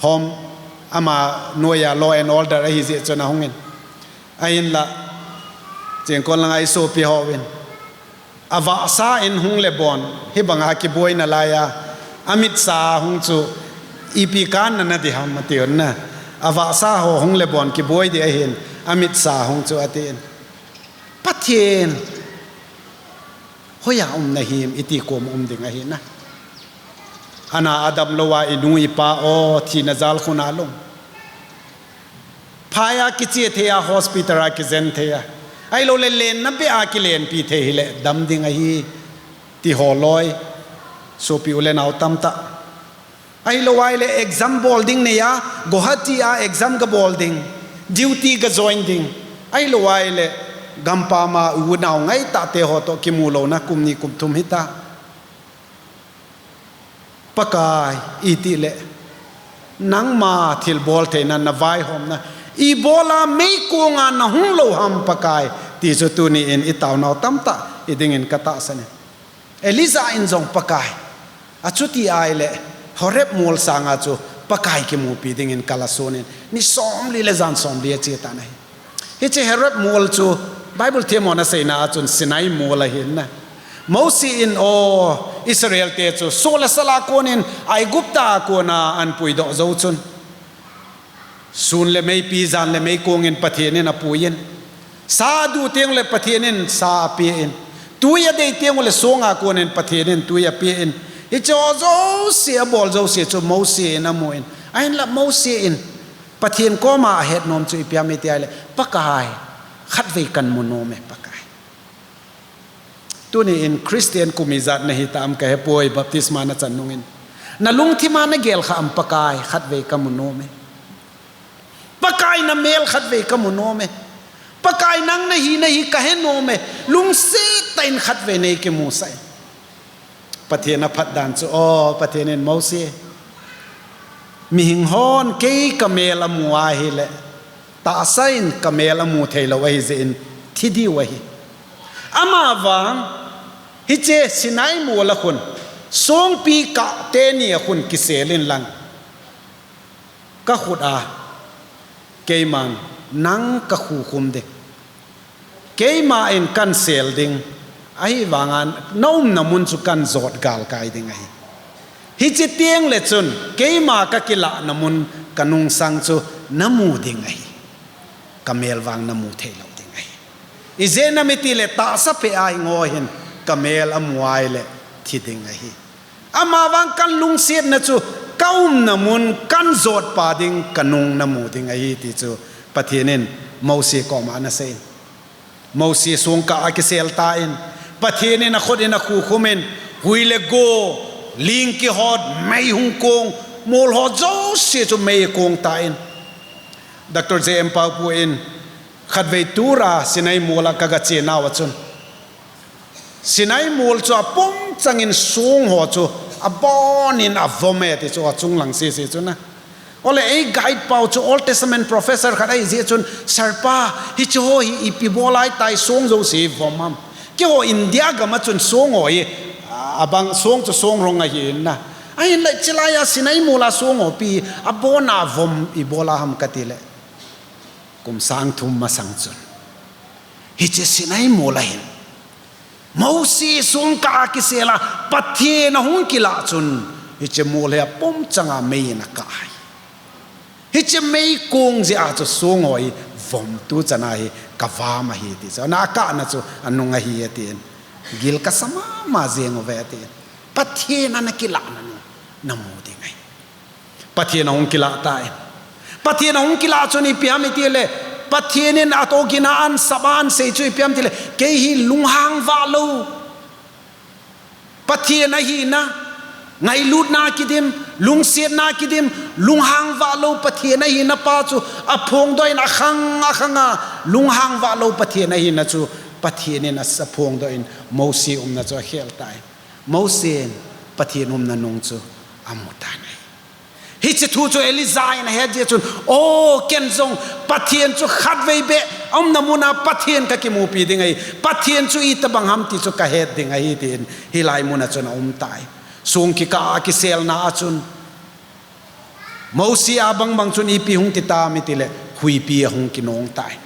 Hom ama noiya law and order ahi jeh chun ahung in. Ahinla, Chingkol langa isopi hon. Avahsa in hung le bon, hibanga kiboina laiya, Amit Shah hung chu, ipi kanna nadiham ati un na. Avahsa ho hung le bon kiboi ding ahin, Amit Shah hung chu ati in. Pathen, hoiya um nahim iti kom um ding ahi na. Ana adam louva inu ipa o thina jal khuna lung. Phai a kiche thei a hospital a kijen thei a. Ahilou le lenna beh a kilenpi thei hile dam ding ahi ti ho loi. Sopi u le nao tamtah. Ahilou ahile exam bol ding neiya, Guwahati a exam gabol ding, duty gajoin ding. Ahilou ahile gampam a unau ngaitah te ho toh kimu louna kum ni kum thum hita. Pakai, iti le, nangma thilbol theina navaihomna, ibola meikong a nahung lou ham Pakai, ti chu tuni in itaonau tamtah, iding in katahsan e. Elijah in jong Pakai. Achuti ahile, Horeb mol sanga chu Pakai kimupi ding in kal asun in, ni somli le jan somli ache tan ahi. Hiche Horeb mol chu Bible themhon aseina a chun Sinai mol ahin na. Mosi in o Israel te chu soh le sal a kon in Aigupta a kon a ahin puidoh jou chun. Sun le meipi, jan le meikong in Pathen in apuiyin. Sa adu teng le Pathen in sa apein. Tui adei teng le song a kon in Pathen in tui apein. Hiche ho jouse abol jouse chu Mosi in amun. Ahinla Mosi in Pathen koma ahet nom chu ipi ham iti ahile, Pakai, khatvei kan mu nom e, Pakai. Tuni in Christian kum ijat nahi tam kahepoi, baptisma nachan nungin. Nalungthima nagel kha am, Pakai, khatvei kamu nom e. Pakai, namel khatvei kamu nom e. Pakai, nang nahi nahi kahe nom e. Lungset tah in khatvei neikimusah e. Pathen aphat dan chu, o, Pathen in Mosi, mihing hon kei kamel amu ahile, tahsa in kamel amu theilou ahijeh in thi diu ahi. Amavang, hiche Sinai mol a khun, songpi kah teni a khun kisel inlang, kakhut a keiman nang kakhukhum ding. Keima in kansel ding, ahivanga naumna mun chu kanjot galkai ding ahi. Hiche tengle chun, keima kakilahna mun kanungsang chu namu ding ahi. Kamel vang namu theilou ding ahi. Ijeh inem itile tahsa phe a hingo hin kamel amu ahile thi ding ahi. Amavang kalungsetna chu kaumna mun kanjotpa ding, kanung namu ding ahi ti chu Pathen in Mosi koma anasei in. Mosi songkah a kisel tan, Pathen in akhut in akhukhumin, hui le go, ling kihot, mei hung kong, mol ho jouse chu mei kong tan. Doctor J M Paupu in, khatvei tura Sinai mol a kagache nauva chun, Sinai mol chu apumchangin song ho chu abonin avom e ti chu achung lang sese chun a. Ole ei guide pau chu Old Testament professor khat ahijeh chun, Sir pa, hiche ho hi ipi bol ahitai, song jouse vom ham? Keiho India gam a chun song ho hi, abang song chu song rong ahi in na. Ahinla chulai a Sinai mol a song ho pi abona vom ibola ham katile, kum sang thum masang chun, hiche Sinai mol a hin Mosi songkah a kisel a Pathen ahung kilah chun, hiche mol hi apumchanga mei in akah ahi. Hiche mei kong jeh a chu song ho hi vom tu chan a hi kavam ahi ti chu. Ana akahna chu anung ahi atin. Gil kasa mama jeng uve atin. Pathen ana kilahna nung namu ding ahi. Pathen ahung kilah tai. Pathen ahung kilah chun ipi ham itile, Pathen in atoh gina an saba an sei chu ipi ham itile, kei hi lunghang vah lou. Pathen ahina, ngailutna kidim, lungsetna kidim, lunghang vah lou Pathen ahina pa chu aphongdoh in akhang akhang a, lunghang vah lou Pathen ahina chu Pathen in asa phongdoh in Mosi umna chu akhel tai. Mosi in Pathen umna nung chu amu tan ahi. Hiche thu chu Elijah in ahet jeh chun, o, ken jong Pathen chu khatvei beh aumna mun a Pathen kakimupi ding ahi. Pathen chu itobang ham ti chu kahet ding ahi tin hilai mun a chun aum tai. Song kikah a kiselna a chun Mosi a bangbang chun ipi hung ti tam itile, huipi ahung kinong tai.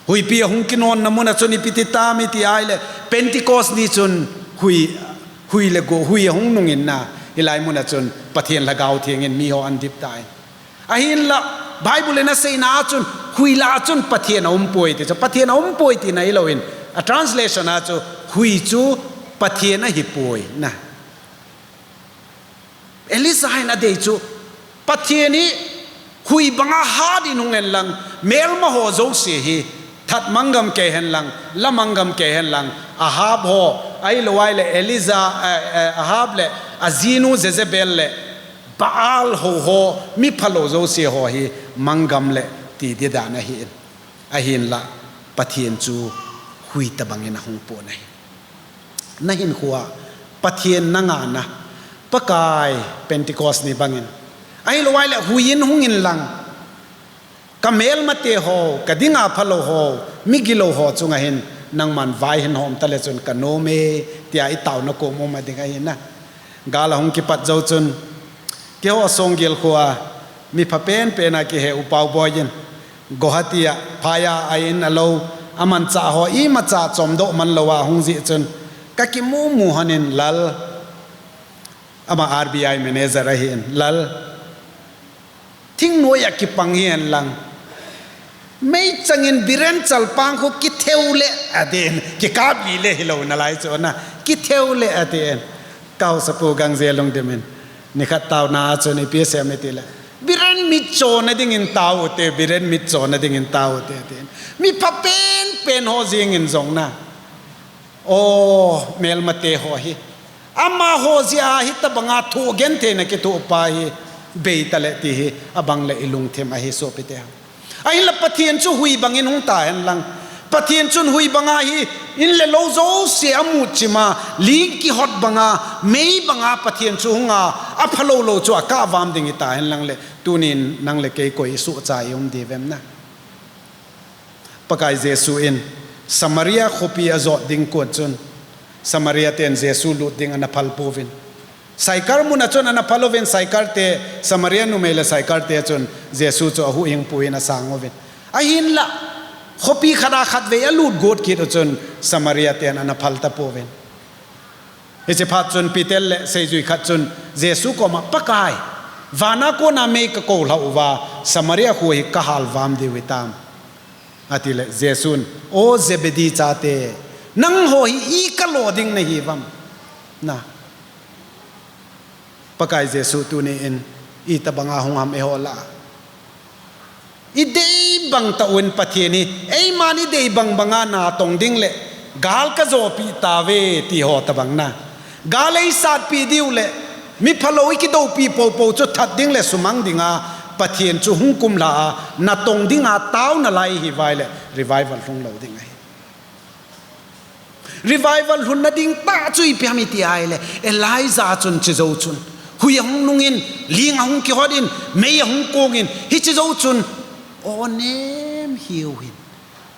Huipi ahung kinonna mun a chun ipi ti tam iti ahile, Pentecost ni chun hui, hui le go, hui ahung nung in na, hilai mun a chun Pathen Lhagao Theng in miho ahin dip tai. Ahinla, Bible in aseina a chun, hui lah a chun Pathen aumpoi ti chu, Pathen aumpoi tina hilou in, a translation a chu, hui chu Pathen ahipoi na. Elijah in adei chu, Pathen hi hui banga hat in hung hen lang, melma ho jouse hi, that manggam kei hen lang, la manggam kei hen lang, Ahab ho, ahilou ahile Elijah, eh, eh, Ahab le ajinu Jezebel le Baal ho ho, mi phalou jouse ho hi manggam le ti di dan ahi in. Ahinla, Pathen chu hui tobang in ahung pon ahi. Nahinkhoa Pathen nangahna, Pakai, Pentecost ni bangin, ahilou ahile hui in hung in lang, kamelmate ho, kadinga phalou ho, migilou ho chunga hin nangman vai hin hom tale chun kanom e, tia itaona kom um a ding ahi na. Gal ahung kipat jou chun, keiho Songgel khoa mi pha penpen a kihe u Paoboi in, Guwahati a phai a a in alou, amanchah ho imacha chomdoh man lou a hung jeh chun, kakimu mu hon in, Lal, ama R B I manager ahi in, Lal, thingnoi a kipang hi hen lang, meichang in Biren chalpang khu kitheu le atin, kikap li le hilou nalai chu na, kitheu le atin. Ka haosapu Gangje Lungdim in, nikhat taona a chun ipi asei em itile, Biren mit chona dingin tao te, Biren mit chona dingin tao te, tin. Mi pha penpen ho jingin jong na. O, melmate ho hi. Amaho jeh a hitabanga thu gentheina kithopa hi. Beita le ti hi, abang le ilungthim ahi sopite. Ahinla Pathen chu hui bangin hung ta hen lang. Pathen chun hui banga hi, in le lou jouse amut chima, ling kihot banga, mei banga Pathen chu hunga, aphalou lou chu akahvam ding hita hen lang le. Tunin nang le kei koi isuhcha i um diu vem na. Pakai Jesu in Samaria khopi ajot ding kon chun, Samaria ten Jesu lut ding ana phal pouvin. Sychar mun a chun ana phal uvin, Sychar te, Samaria numei le Sychar te chun Jesu chu ahuhhing pui in asang uvin. Ahinla, khopi khat a khatvei alut got kit u chun Samaria ten ana phal tapouvin. Hiche phat chun Peter le seijui khat chun Jesu koma, Pakai, vana kona mei kakou lhah uva, Samaria kho hi kahal vam diu hitam. Atile Jesun, O Zebedee chate, nangho hi i kalo ding nahi vam. Na. Pakai Jesu tuni in, itabanga hung ham eiho lah a. I dei bang tah un Pathen hi, eiman i dei bang banga natong ding le, gal kajopi tauve ti ho tabang na. Gal eisatpi diu le, mi phalou i kidoupi poupou chu that ding le sumang dinga, Pathen chu hung kumlha a, natong dinga taona lai ihi uva ahile, revival lhung lou ding ahi. Revival lhunna ding tah chu ipi ham iti ahile, Elijah chun hiche jou chun. Hui ahung nungin, ling ahung kihot in, mei ahung kongin, hiche jou chun. O nem hiu hin,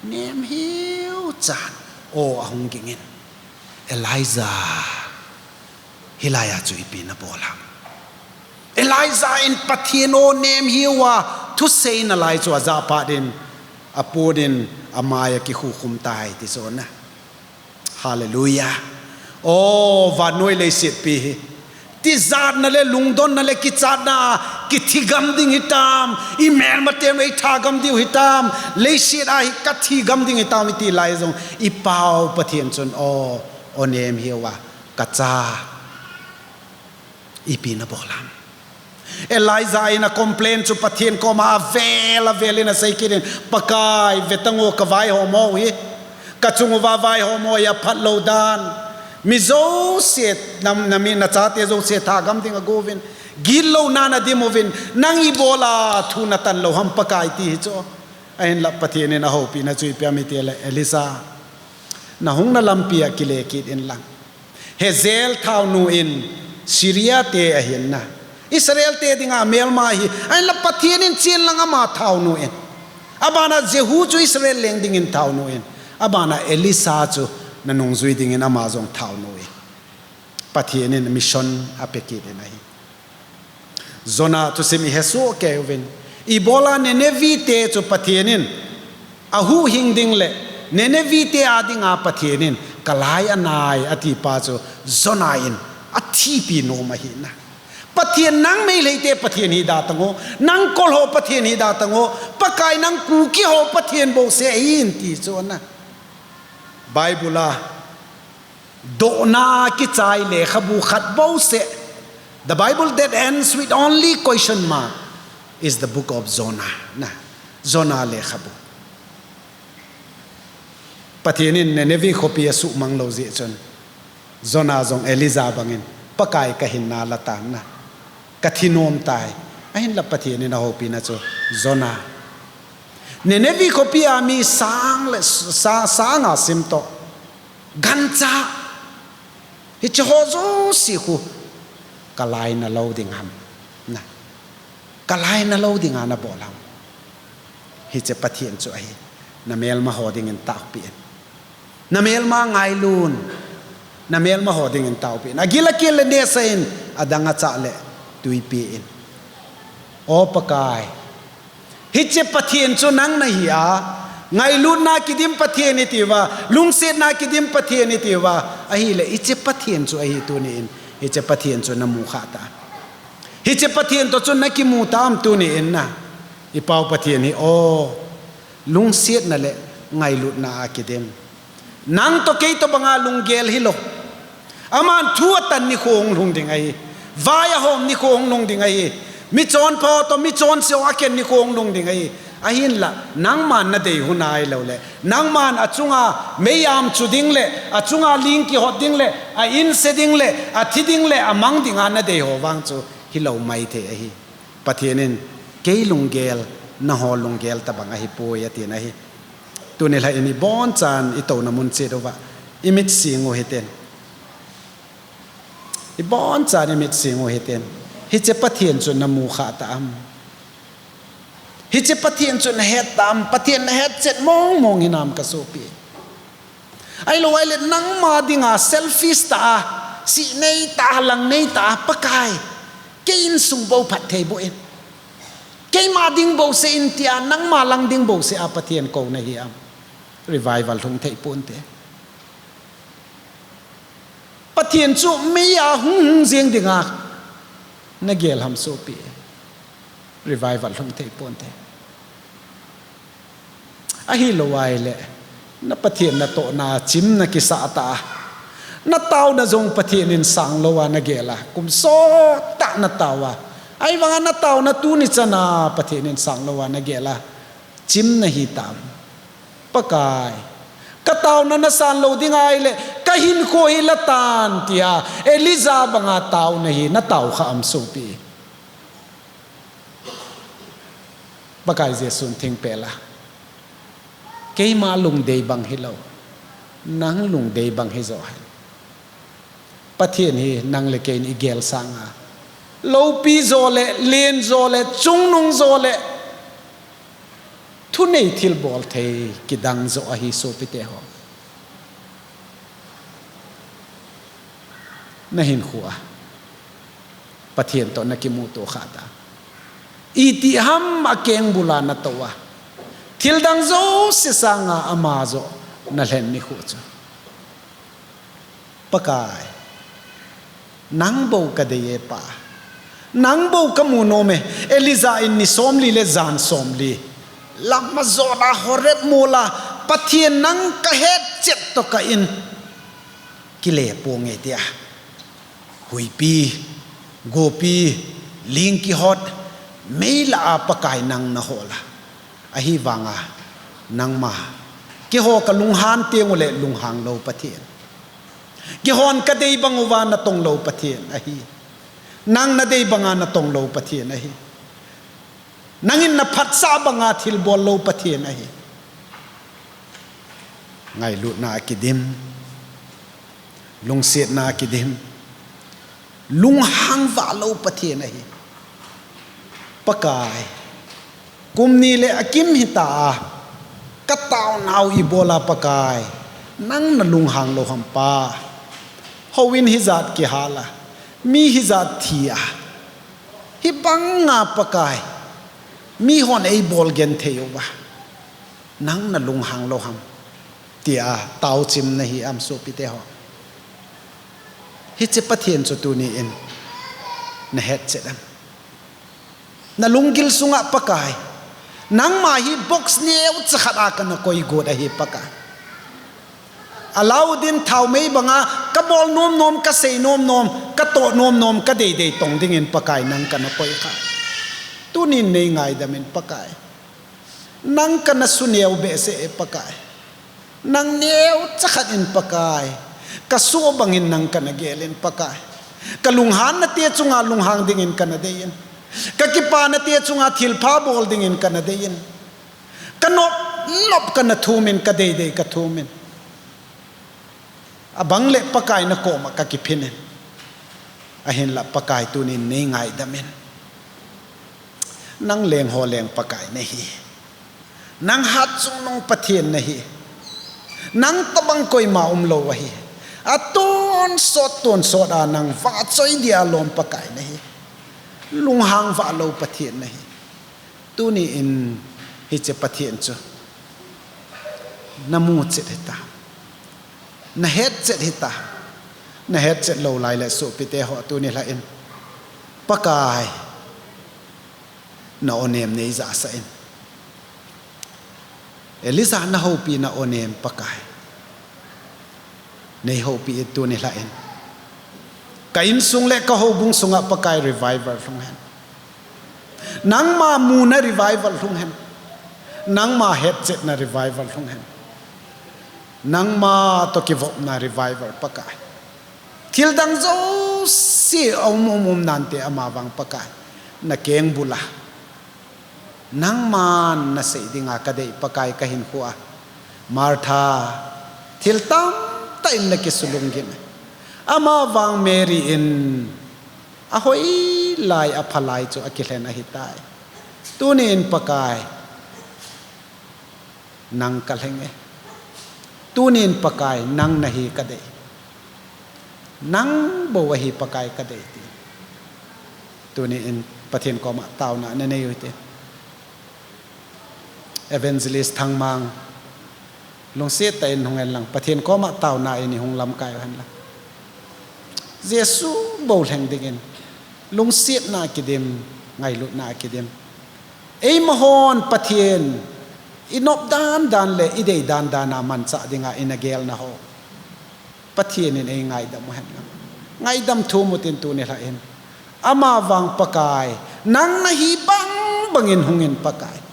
nem hiu chan. O ahung gingin. Elijah. Hilai a chu ipi nabol ham. Elijah in Pathen o nem hiu a, thusei nalai chu ajah phat in, apun in, amai a kikhukhum tai ti chu na. Hallelujah. O, vannoi leiset pi hi. Tijatna le lungdonna le kichatna a, kithigam ding hitam, i melmaten eithagam diu hitam, leiset a hi kathigam ding hitam iti lai jong, i pau Pathen chun, o, o nem hiu a, kacha. Ipi nabol ham. Elijah in a complain chu Pathen koma avel avel in asei kit in, Pakai, ve tang o kavaihom ho hi. Kachung uva vaihom ho hi aphat lou dan. Mi jouse, nam, nami nachate jouse thagam ding agouvin. Gitlouna nadim uvin. Nang ibola thu natan lou ham Pakai ti hi chu. Ahinla Pathen in ahoupina chu ipi ham itile Elisha. Nahungna lampi a kile kit in lang. Hazael thaonu in Syria te ahin na. Israel te dinga melma ahi. Ahinla Pathen in chen lang ama thaonu in. Abana Jehu chu Israel leng dingin thaonu in. Abana Elisha chu nanung jui dingin ama jong thaonu in. Pathen in mission ape kit in ahi. Jonah thusim ihesoh kei uvin. Ibola Nineveh te chu Pathen in ahuhhing ding le, Nineveh te a dinga Pathen in kalai anai ati pa chu Jonah in athipi nom ahi na. Pathen nang Meitei te Pathen hi da tang o, nang Kol ho Pathen hi da tang o, Pakai nang Kuki ho Pathen bouseh ahi in ti chu na. Bible a Dohna kichai lekhabu khat bouseh. The Bible that ends with only question mark is the book of Jonah. Na, Jonah lekhabu. Pathen in Nineveh khopi asuhmang lou jeh chun, Jonah jong Elijah bangin, Pakai kahinna la tan na. Kathinom tai. Ahinla Pathen in ahoupina chu Jonah. Nineveh khopi a mi sang le sa-, sanga sim toh. Gancha. Hiche ho jouse khu. Kalai nalou ding ham. Na. Kalai nalou dinga nabol ham. Hiche Pathen chu ahi. Namelma ho dingin taopi in. Namelma ngailun. Namelma ho dingin taopi in. Agil akel le nesa in. Adang acha le tuipi in. O Pakai. Hiche Pathen chu nang nahi a, ngailutna kidim Pathen iti uva, lungsetna kidim Pathen iti uva, ahile hiche Pathen chu ahi tuni in, hiche Pathen chu namu kha ta. Hiche Pathen toh chu nakimu tam tuni in na, i pau Pathen hi, o, lungsetna le ngailutna a kidim. Nang toh kei toh banga lunggel hilou. Aman thu atan nikho hung lhung ding ahi. Vai ahom nikho hung lhung ding ahi. Michonpha toh michonse ho aken nikho hung lhung ding ahi. Ahinla, nangman nadei hung nailou le, nangman achunga mei-am chu ding le, achunga ling kihot ding le, a-in se ding le, athi ding le, amang dinga nadei ho vang chu hilou maithei ahi. Pathen in, kei lunggel, nangho lunggel tabang ahipoi, atin ahi. Tuni lha in ibonchan itouna mun chet uva, imit sing u hiten. Ibonchan imit sing u hiten. Hiche Pathen chu namu kha ta am? Hiche Pathen chu nahet ta am? Pathen nahet chet mong mong hinam kasopi? Ahilou ahile nangma dinga selfish tah a, sih nei tah a, lang nei tah a, Pakai, kei insung bou phatthei boh in, keima ding bou seh in tia, nangma lang ding bou seh a Pathen kou nahi am? Revival lhung thei ponte. Pathen chu mei a hung hung jeng dinga nagel ham sopi? Revival lhung thei ponte. Ahilou ahile, na Pathen natohna chim nakisah ta a, nataona jong Pathen in sang lou a nagel a, kum sot tah natao a, ahivanga nataona tuni chana Pathen in sang lou a nagel a, chim nahi tam? Pakai, kataona nasan lou ding ahile, kahinkho hi la tan, tia Elijah banga taona hi natao kha am sopi? Pakai Jesun thingpel a, keima lungdei bang hilou, nang lungdei bang hijo hen. Pathen hi nang le kei in igel sanga, loupi jo le, len jo le, chungnung jo le, thunei thilbol thei kidang jo ahi sopite ho. Nahinkho a Pathen toh nakimuto kha ta, itih ham akengbul a natou a, thildang jouse sanga ama joh nalhen nikho chu. Pakai, nang bou kadei e Pa. Nang bou kamu nom e. Elijah in ni somli le jan somli, lam ajot a Horeb mol a, Pathen nang kahet chet toh kah in kile ponge tia, huipi, gopi, ling kihot, mei lah a Pakai nang nahol a. Ahivanga nangma, keiho kalunghan teng uleh lunghang lou Pathen, keihon kadei bang uva natong lou Pathen ahi. Nang nadei banga natong lou Pathen ahi. Nangin naphatsah banga thilbol lou Pathen ahi. Ngailutna akidim, lungsetna akidim, lunghang vah lou Pathen ahi. Pakai, kum ni le akim hita a, kataonau ibol a Pakai, nang nalunghang lou ham Pa? Houin hijat kihal a, mi hijat thi a, hibanga Pakai, mihon eibol genthei uva, nang nalunghang lou ham? Tia taochim nahi am sopite ho? Hiche Pathen chu tuni in nahetchet am? Nalunggil sunga Pakai, nangma hi box neocha khat a kana koi got ahi Pakai. Alauddin thaomei banga kabol nom nom, kasei nom nom, katoh nom nom, kadeidei tong dingin Pakai nang kana koi kha. Tunin neingaidam in Pakai. Nang kana suneo behseh e Pakai. Nang neocha khat in Pakai, kasoh bangin nang kana gel in Pakai. Kalunghan nate chunga lunghang dingin kana dei in, kakipa nate chunga thilpha bol dingin kana dei in, kanop nop kana thum in, kadeidei kathum in. Abang le Pakai nakoma kakiphin in. Ahinla Pakai tunin neingaidam in. Nang lengho leng Pakai nahi. Nang hatchungnung Pathen nahi. Nang tobang koima umlou ahi. Atonsot tonsot a nang vahchoi dia lom Pakai nahi. Lunghang vah lou Pathen nahi. Tuni in hiche Pathen chu namu chet hita, nahet chet hita. Nahet chet lou lai le sopite ho, tuni lha in Pakai, na onem neijahsah in. Elijah nahoupina onem Pakai, neihoupi in tuni lha in. Ka insung le kahoubung sunga Pakai revival lhung hen. Nangma muna revival lhung hen. Nangma hetchetna revival lhung hen. Nangma toh kivopna revival Pakai. Thil dang jouse aum um um nante amavang Pakai. Na kengbul a. Nangman nasei dinga kadei Pakai kahinkhoa. Martha, thil tamtah in nakisulunggim. Amavang Mary in ahoilai aphalai chu akilhen ahitai. Tunin Pakai, nang kalheng e. Tunin Pakai, nang nahi kadei. Nang bou ahi Pakai kadei ti. Tunin Pathen koma taona nanei uvin te. Evangelist Thangmang, lungset tah in hung hen lang, Pathen koma taona in hung lamkai uhen lang. Jesu bou lheng dingin, lungsetna kidim, ngailutna kidim. Eimahon Pathen, inop dandan le idei dandan a manchah dinga ina gelna ho. Pathen in eingaidam uhen lang. Ngaidam thum utin tuni lhah in. Amavang Pakai, nang nahi bangbangin hungin Pakai.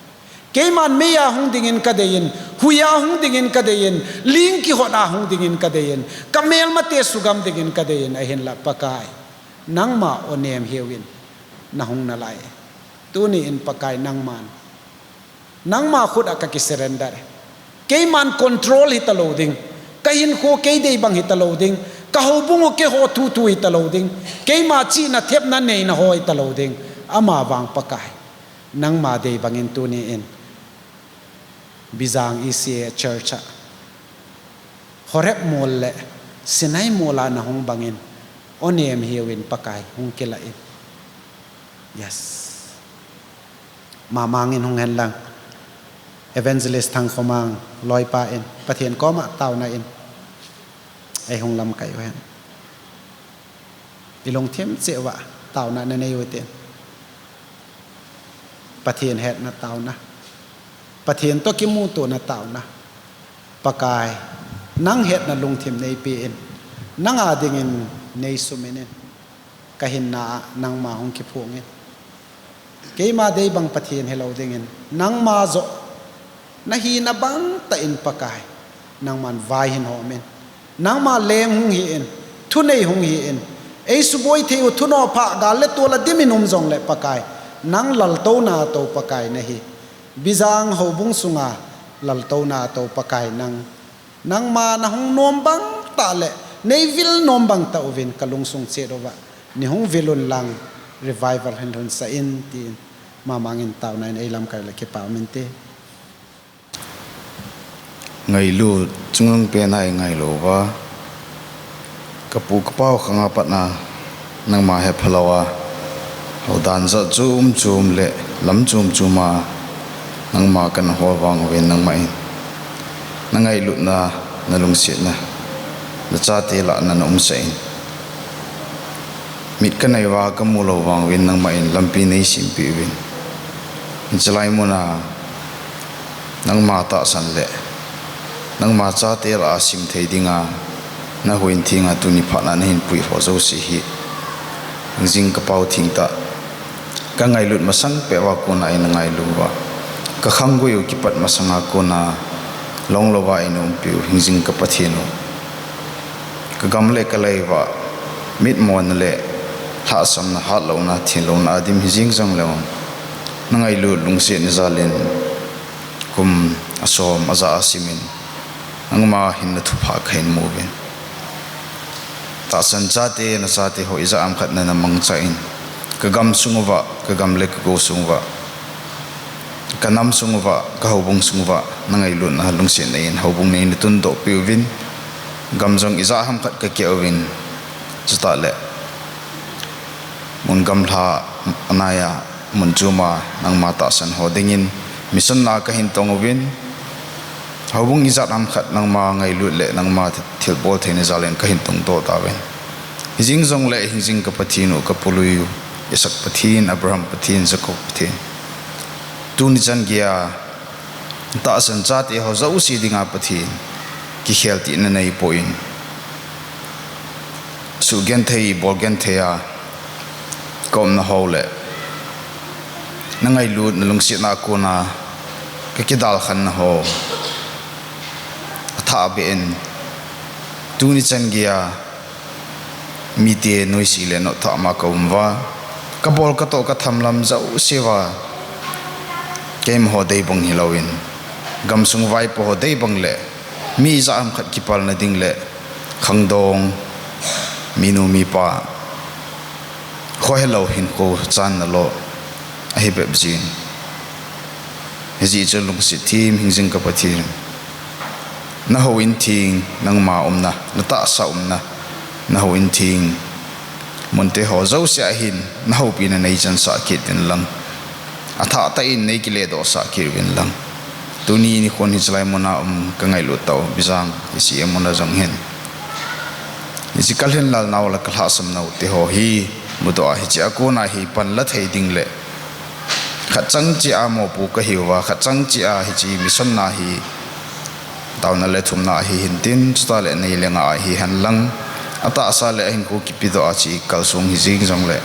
Keiman meiya hung dingin kadeiyin, huiya hung dingin kadeiyin, ling kihot a hung dingin kadeiyin, kamelmate sugam dingin kadeiyin, ahinla Pakai. Nangma onem hiuvin, nahung nalai. Tunin Pakai nangman. Nangma khut a kakisurrender. Keiman control hitalou ding. Kahinkho keidei bang hitalou ding. Kahoubung u keiho thuthu hitalou ding. Keima chihna thepna neina ho hitalou ding. Amavang Pakai. Nangma dei bangin tunin. Bijang ECA Church a. Horeb mol le Sinai mol a nahung bangin. Onem hiuvin Pakai hung kilah in. Yes. Mamangin hung hen lang. Evangelist Thangkhomang, loipa in, Pathen koma taona in. Eihung lamkai uhen. Ilungthim cheh uva, taona nanei uvin te. Pathen hetna taona. Pathen toh kimutona taona. Pakai, nang hetna lungthim neipen. Nanga dingin neisumin in. Kahinna a nangma hung kiphongin. Keima dei bang Pathen hilou dingin. Nangma joh. Nahina bangtah in Pakai. Nangman vai hin homin. Nangma leng hung hin. Thunei hung hin. Eisuboi thei u thunoh phah gal le tol a dimin um jongle Pakai. Nang laltouna tou Pakai nahi. Bijang houbung sunga laltouna tou Pakai nang. Nangma nahung nom bangtah le, neivil nom bangtah uvin kalungsung chet uva. Neihung vil un lang, revival hin lhunsah in tin. Mamangin taona in eilamkai le kipah umin te. Ngailut, chungnung pen a ingailut uva. Kapu kapau khanga patna, nangma hephalou a. Houdan jat chom chom le, lam chom chom a, nangma kana hol vang uvin nangma in. Nangailutna, nalungsetna, nachate lah a na umsah in. Mit kanei uva kamu lou vang uvin nangma in lampi neisempeh uvin. Hichelai muna nangma tahsan le nangma chate lah a simthei dinga nahuhhingna tuni phat a nahin puiho jouse hi. Hingjing kapau thengtah. Kangailut masang peh uva kona eina ngailu uva. Kakhanggui u kipat masanga kona lunglouva eina umpiu hingjing ka Pathen u. Kagam le kalei uva, mitmona le lhahsamna, hatlouna, thenlouna adim hijing jongleu. Nangailut lungsetna jal in, kum asom aja a simin, nangma hinna thupha kahin mu uvin. Tahsan chate, nachate ho ijat ham khat nana mangcha in, kagam sung uva, kagam le kago sung uva, kanam sung uva, kahoubung sung uva, nangailutna lungsetna in houbung neina tundoh peh uvin, gam jong ijat ham khat kakeh uvin, chutah le mun gamla anaiya, mun chom a nangma tahsan ho dingin, mission na kahin tong uvin, houbung ijat ham khat nangma ngailut le nangma thilbol theina jal in kahin tungdoh tauvin. Hijing jongle hingjing ka Pathen u, kapului u, Isaac Pathen, Abraham Pathen, Jacob Pathen. Tuni chan geiya tahsan chate ho jouse dinga Pathen, kikhel tihna neipoi in. Sugenthei, bolgenthei a, kaumna ho le Na ngailut, na lungsetna a kona ka kidalkhanna ho athah beh in, tuni chan geiya mite noise le notthah ma ka um uva, ka bol ka toh ka tham lam jouse uva, keima ho dei bang hilouvin, gamsung vaipo ho dei bang le mi ijat ham khat kipalna ding le khangdong, minu mipa, khohelou hinkho channa lo ahi bep jin. Hijeh chun lungset them hingjing ka Pathen, na houin theng, nangma umna, na tahsa umna, na houin theng munte ho jouse a hin na houpina nei chansah kit uvin lang, athah tah in nei kiledohsah kit uvin lang. Tuni nikhon hiche lai muna um ka ngailut tau Bijang C C M muna jong hin, hiche ka lhinlel nau le ka lhahsam nau te ho hi mudoh a, hiche a kona hi panla thei ding le khat chang cheh a mopo ka hiuva, khat chang cheh a hiche mission na hi taona le thumna ahi hintin, chutah le nei le ngah ahi henlang, atahsa le ahinkho kipedoh a che kalsong hijing jongle,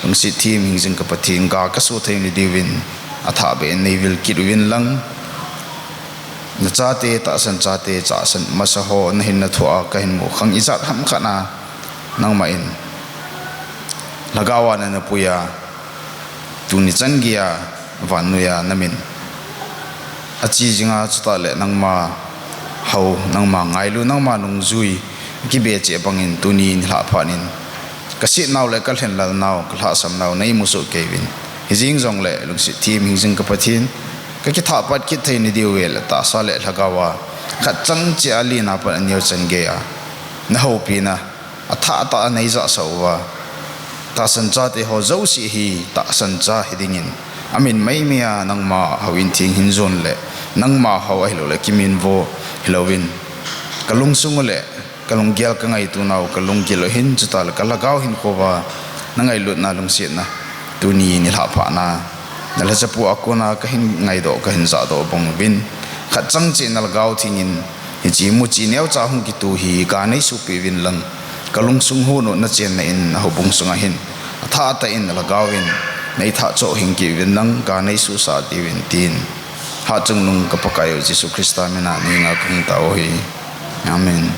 lungset them hingjing ka Pathen, ga ka so thei na diuvin athah beh in nei vil kit uvin lang. Na chate, tahsan chate, tahsan masa ho na hinna thu a ka hin mu khang ijat ham khat a nangma in lhagao a na na pui a, tuni chan geiya vannoiya na min ache jing a, chutah le nangma hou, nangma ngailu, nangma nungjui kibe cheh bangin tuni nilhah phat in ka set nau le ka lhinlel nau, ka lhahsam nau nei musoh kei uvin. Hijing jongle lungset them hingjing ka Pathen, ka kithah pat kit thei na diu ve le tahsa le lhagao a khat chang cheh a len a pat aneo chan geiya na houpina athah tah a nei jahsah uva, tahsan chate ho jouse hi tahsan cha hi dingin, amin maimai a nangma houin theng hin jon le nangma hou ahilou le kiminvo hilouvin, ka lungsung u le ka lunggel, ka ngaito nau ka lunggil u hin, chutah le ka lhagao hinkho uva na ngailutna, lungsetna, tuni nilhah phat na na lhachapu a kona ka hin ngaidoh, ka hin jahdoh bang uvin, khat chang cheh na lhagao theng in hiche muchi neocha hung kito hi ga nei suhpeh uvin lang, ka lungsung hon u na chenna in na houbung sunga hin athah tah in na lhagao in nei thah choh hing kit uvin lang, ga nei suhsah diuvin tin, Hatchungnung ka Pakai u Jesu Christa mina na henga ka hung tao u ahi. Amen.